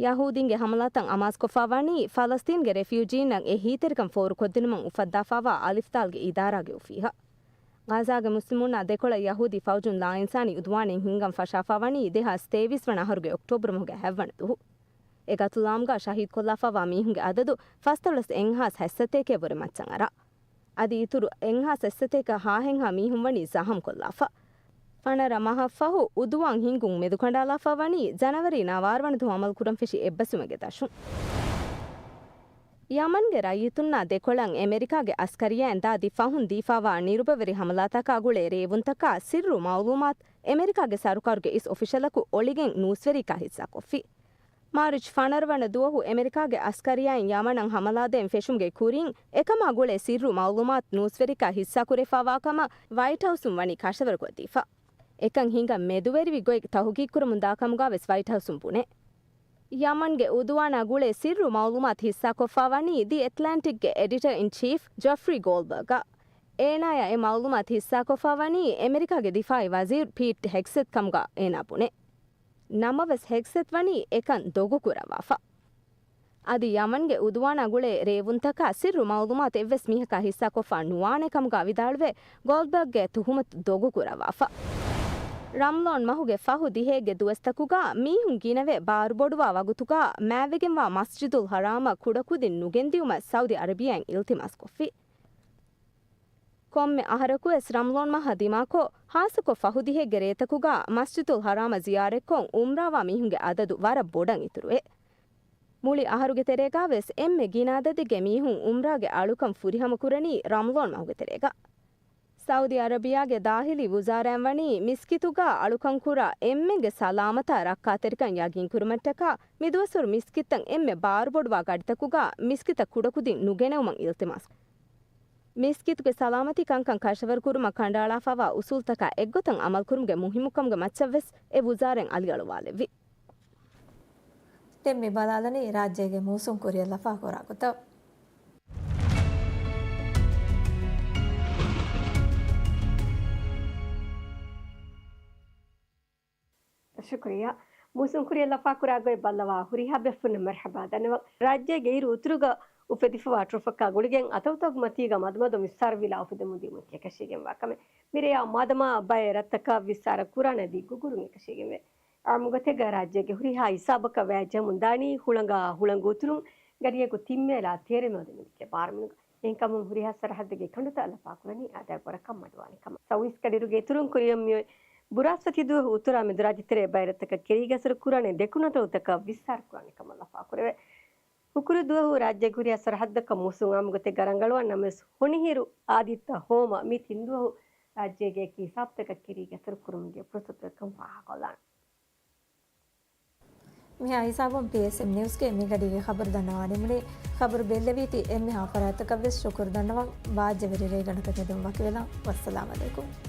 ޔަހޫދީންގެ ހަމަލާތައް އަމާޒުކޮށްފާ ވަނީ ފަލަސްތީންގެ ރެފިއުޖީންނަށް އެހީތެރިކަން ފޯރުކޮށްދިނުމަށް އުފައްދާފާވާ އަލިފްދާލްގެ އިދާރާގެ އޮފީހަށް. ޣައްޒާގެ މުސްލިމުންނާ ދެކޮޅަށް ޔަހޫދީ ފައުޖުން ލާއިންސާނީ އުދުވާނެއް ހިންގަން ފަށާފާވަނީ ދެހާސް ތޭވީސް ވަނަ އަހަރުގެ އޮކްޓޯބަރު މަހުގެ ހަތްވަނަ ދުހު. އެ ގަތުލުއާމުގަ ޝަހީދުކޮށްލާފާވާ މީހުންގެ އަދަދު ފަސްދޮޅަސް އެއްހާސް ހަތްސަތޭކައަށްވުރެ މައްޗަށް އަރާ. އަދި އިތުރު އެއްހާސް ހަތްސަތޭކަ ހާހެއްހާ މީހުން ވަނީ ޒަހަމްކޮށްލާފަ. ފަނަރަ މަހަށްފަހު އުދުވާން ހިންގުން މެދުކަނޑާލާފާ ވަނީ ޖަނަވަރީ ނަވާރަ ވަނަ ދުވަހު އަމަލުކުރަން ފެށި އެއްބަސްވުމެއްގެ ދަށުން. ޔަމަންގެ ރައްޔިތުންނާ ދެކޮޅަށް އެމެރިކާގެ އަސްކަރިއްޔާއިން ދާދި ފަހުން ދީފާވާ ނިރުބަވެރި ހަމަލާތަކާ ގުޅޭ ރޭވުންތަކާ ސިއްރު މައުލޫމާތު އެމެރިކާގެ ސަރުކާރުގެ އިސް އޮފިޝަލަކު އޮޅިގެން ނޫސްވެރީކާ ހިއްސާކޮށްފި. މާރޗް ފަނަރަ ވަނަ ދުވަހު އެމެރިކާގެ އަސްކަރިއްޔާއިން ޔަމަނަށް ހަމަލާދޭން ފެށުމުގެ ކުރިން، އެކަމާ ގުޅޭ ސިއްރު މައުލޫމާތު ނޫސްވެރިކާ ހިއްސާކުރެފާވާ ކަމަށް ވައިޓް ހައުސުން ވަނީ ކަށަވަރުކޮށްދީފަ. އެކަން ހިނގަން މެދުވެރިވި ގޮތް ތަހުގީގުކުރަމުން ދާކަމުގާވެސް ވައިޓް ހައުސުން ބުނޭ. ޔަމަންގެ އުދުވާނާ ގުޅޭ ސިއްރު މައުލޫމާތު ހިއްސާކޮށްފާ ވަނީ ދި އެޓްލާންޓިކްގެ އެޑިޓަރ އިން ޗީފް ޖޮފްރީ ގޯލްބަރގަށް. އޭނާޔާ އެ މައުލޫމާތު ހިއްސާކޮށްފާ ވަނީ އެމެރިކާގެ ދިފާއީ ވަޒީރު ޕީޓް ހެގްސެތް ކަމުގަ އޭނާ ބުނޭ. ނަމަވެސް ހެގްސެތް ވަނީ އެކަން ދޮގުކުރައްވާފަ. އަދި ޔަމަންގެ އުދުވާނާ ގުޅޭ ރޭވުންތަކާ ސިއްރު މައުލޫމާތު އެއްވެސް މީހަކާ ހިއްސާކޮށްފާ ނުވާނެ ކަމުގަ ވިދާޅުވެ، ގޯލްބަރގްގެ ތުހުމަތު ދޮގުކުރައްވާފަ. ރަމްޟާން މަހުގެ ފަހު ދިހައެއްގެ ދުވަސްތަކުގަ މީހުން ގިނަވެ ބާރުބޮޑުވާ ވަގުތުގަ މާތްވެގެންވާ މަސްޖިދުލް ޙަރާމަށް ކުޑަކުދިން ނުގެންދިއުމަށް ސައުދި އަރަބިޔާއިން އިލްތިމާސްކޮށްފި. ކޮންމެ އަހަރަކުވެސް ރަމްޟާން މަހަށް ދިމާކޮށް، ޚާއްޞަކޮށް ފަހު ދިހައެއްގެ ރޭތަކުގަ މަސްޖިދުލް ޙަރާމަށް ޒިޔާރަތްކޮށް އުމްރާވާ މީހުންގެ އަދަދު ވަރަށް ބޮޑަށް އިތުރުވޭ. މުޅި އަހަރުގެ ތެރޭގަވެސް އެންމެ ގިނަ އަދަދެއްގެ މީހުން އުމްރާގެ އަޅުކަން ފުރިހަމަކުރަނީ ރަމްޟާން މަހުގެ ތެރޭގަ. ސައުދި އަރަބިޔާގެ ދާޚިލީ ވުޒާރާއިން ވަނީ މިސްކިތުގަ އަޅުކަންކުރާ އެންމެންގެ ސަލާމަތާ ރައްކާތެރިކަން ޔަގީންކުރުމަށްޓަކާ މިދުވަސްވަރު މިސްކިތްތައް އެންމެ ބާރުބޮޑުވާ ގަޑިތަކުގަ މިސްކިތަށް ކުޑަކުދިން ނުގެނެވުމަށް އިލްތިމާސް. މިސްކިތުގެ ސަލާމަތީ ކަންކަން ކަށަވަރުކުރުމަށް ކަނޑައަޅާފާވާ އުސޫލުތަކާ އެއްގޮތަށް އަމަލުކުރުމުގެ މުހިއްމުކަމުގެ މައްޗަށްވެސް އެ ވުޒާރާއިން އަލިއަޅުވާލެއްވި. ދެން މި ބަލާލަނީ ރާއްޖޭގެ މޫސުން ކުރިއަށް ލަފާކުރާ ގޮތަށް. ޝުކުރިއްޔާ. މޫސުން ކުރިއަށް ލަފާކުރާ ގޮތް ބައްލަވާ ހުރިހާ ބޭފުޅުންނަށް މަރްޙަބާ ދަންނަވަން. ރާއްޖޭގެ އިރު އުތުރުގަ އުފެދިފަވާ ޓްރޮފަކާ ގުޅިގެން އަތޮޅުތަކުގެ މަތީގަ މަދުމަދު ވިއްސާރަވީލާ އުފެދެމުން ދިޔުމަކީ އެކަށީގެންވާ ކަމެއް. މިރެޔާ މާދަމާ ބައެއް ރަށްތަކަށް ވިއްސާރަ ކުރާނެ ދިގު ގުރުން އެކަށީގެންވޭ. އާއްމުގޮތެއްގަ ރާއްޖޭގެ ހުރިހާ ހިސާބަކަށް ވަޔަށް ޖެހެމުން ދާނީ ހުޅަނގާ ހުޅަނގު އުތުރުން ގަޑިއަކު ތިން މޭލާ ތޭރަ މޭލު މިނިޓްގެ ބާރަ މިނުގަ. އެހެންކަމުން ހުރިހާ ސަރަހައްދެއްގެ ކަނޑުތައް ލަފާކުރަނީ އާދައިގެ ވަރަކަށް މަޑުވާނެ ކަމަށް. ސައުވީސް ގަޑިއިރުގެ އިތުރުން ކުރިއަށް މިއޮތް ބުރާސްފަތި ދުވަހު އުތުރާ މެދުރާއްޖެތެރޭ ބައި ރަށްތަކަށް ކެރީގެ އަސަރު ކުރާނެ ދެކުނު އަތޮޅުތަކަށް ވިއްސާރަ ކުރާނެ ކަމަށް ލަފާކުރެވޭ. ހުކުރު ދުވަހު ރާއްޖޭގެ ހުރިހާ ސަރަހައްދަކަށް މޫސުން އާއްމުގޮތެއްގަ ރަނގަޅުވާން ނަމަވެސް، ހޮނިހިރު އާދިއްތަ ހޯމަ މި ތިން ދުވަހު ރާއްޖޭގެ އެކި ހިސާބުތަކަށް ކެރީގެ އަސަރު ކުރުމުގެ ފުރުސަތުތައް ކަން ފާހަގަކޮށްލާނެ. މިހާ ހިސާބުން ޕީއެސްއެމް ނިއުސްގެ މިގަޑީގެ ޚަބަރު ދަންނަވާ ނިމުނީ. ޚަބަރު ބެއްލެވީތީ އެންމެހާ ފަރާތްތަކަށްވެސް ޝުކުރު ދަންނަވަން. ބާއްޖަވެރި ރޭގަނޑަކަށް ތެދުން ވަކިވެލަން. ވައްސަލާމް އަލައިކުމް.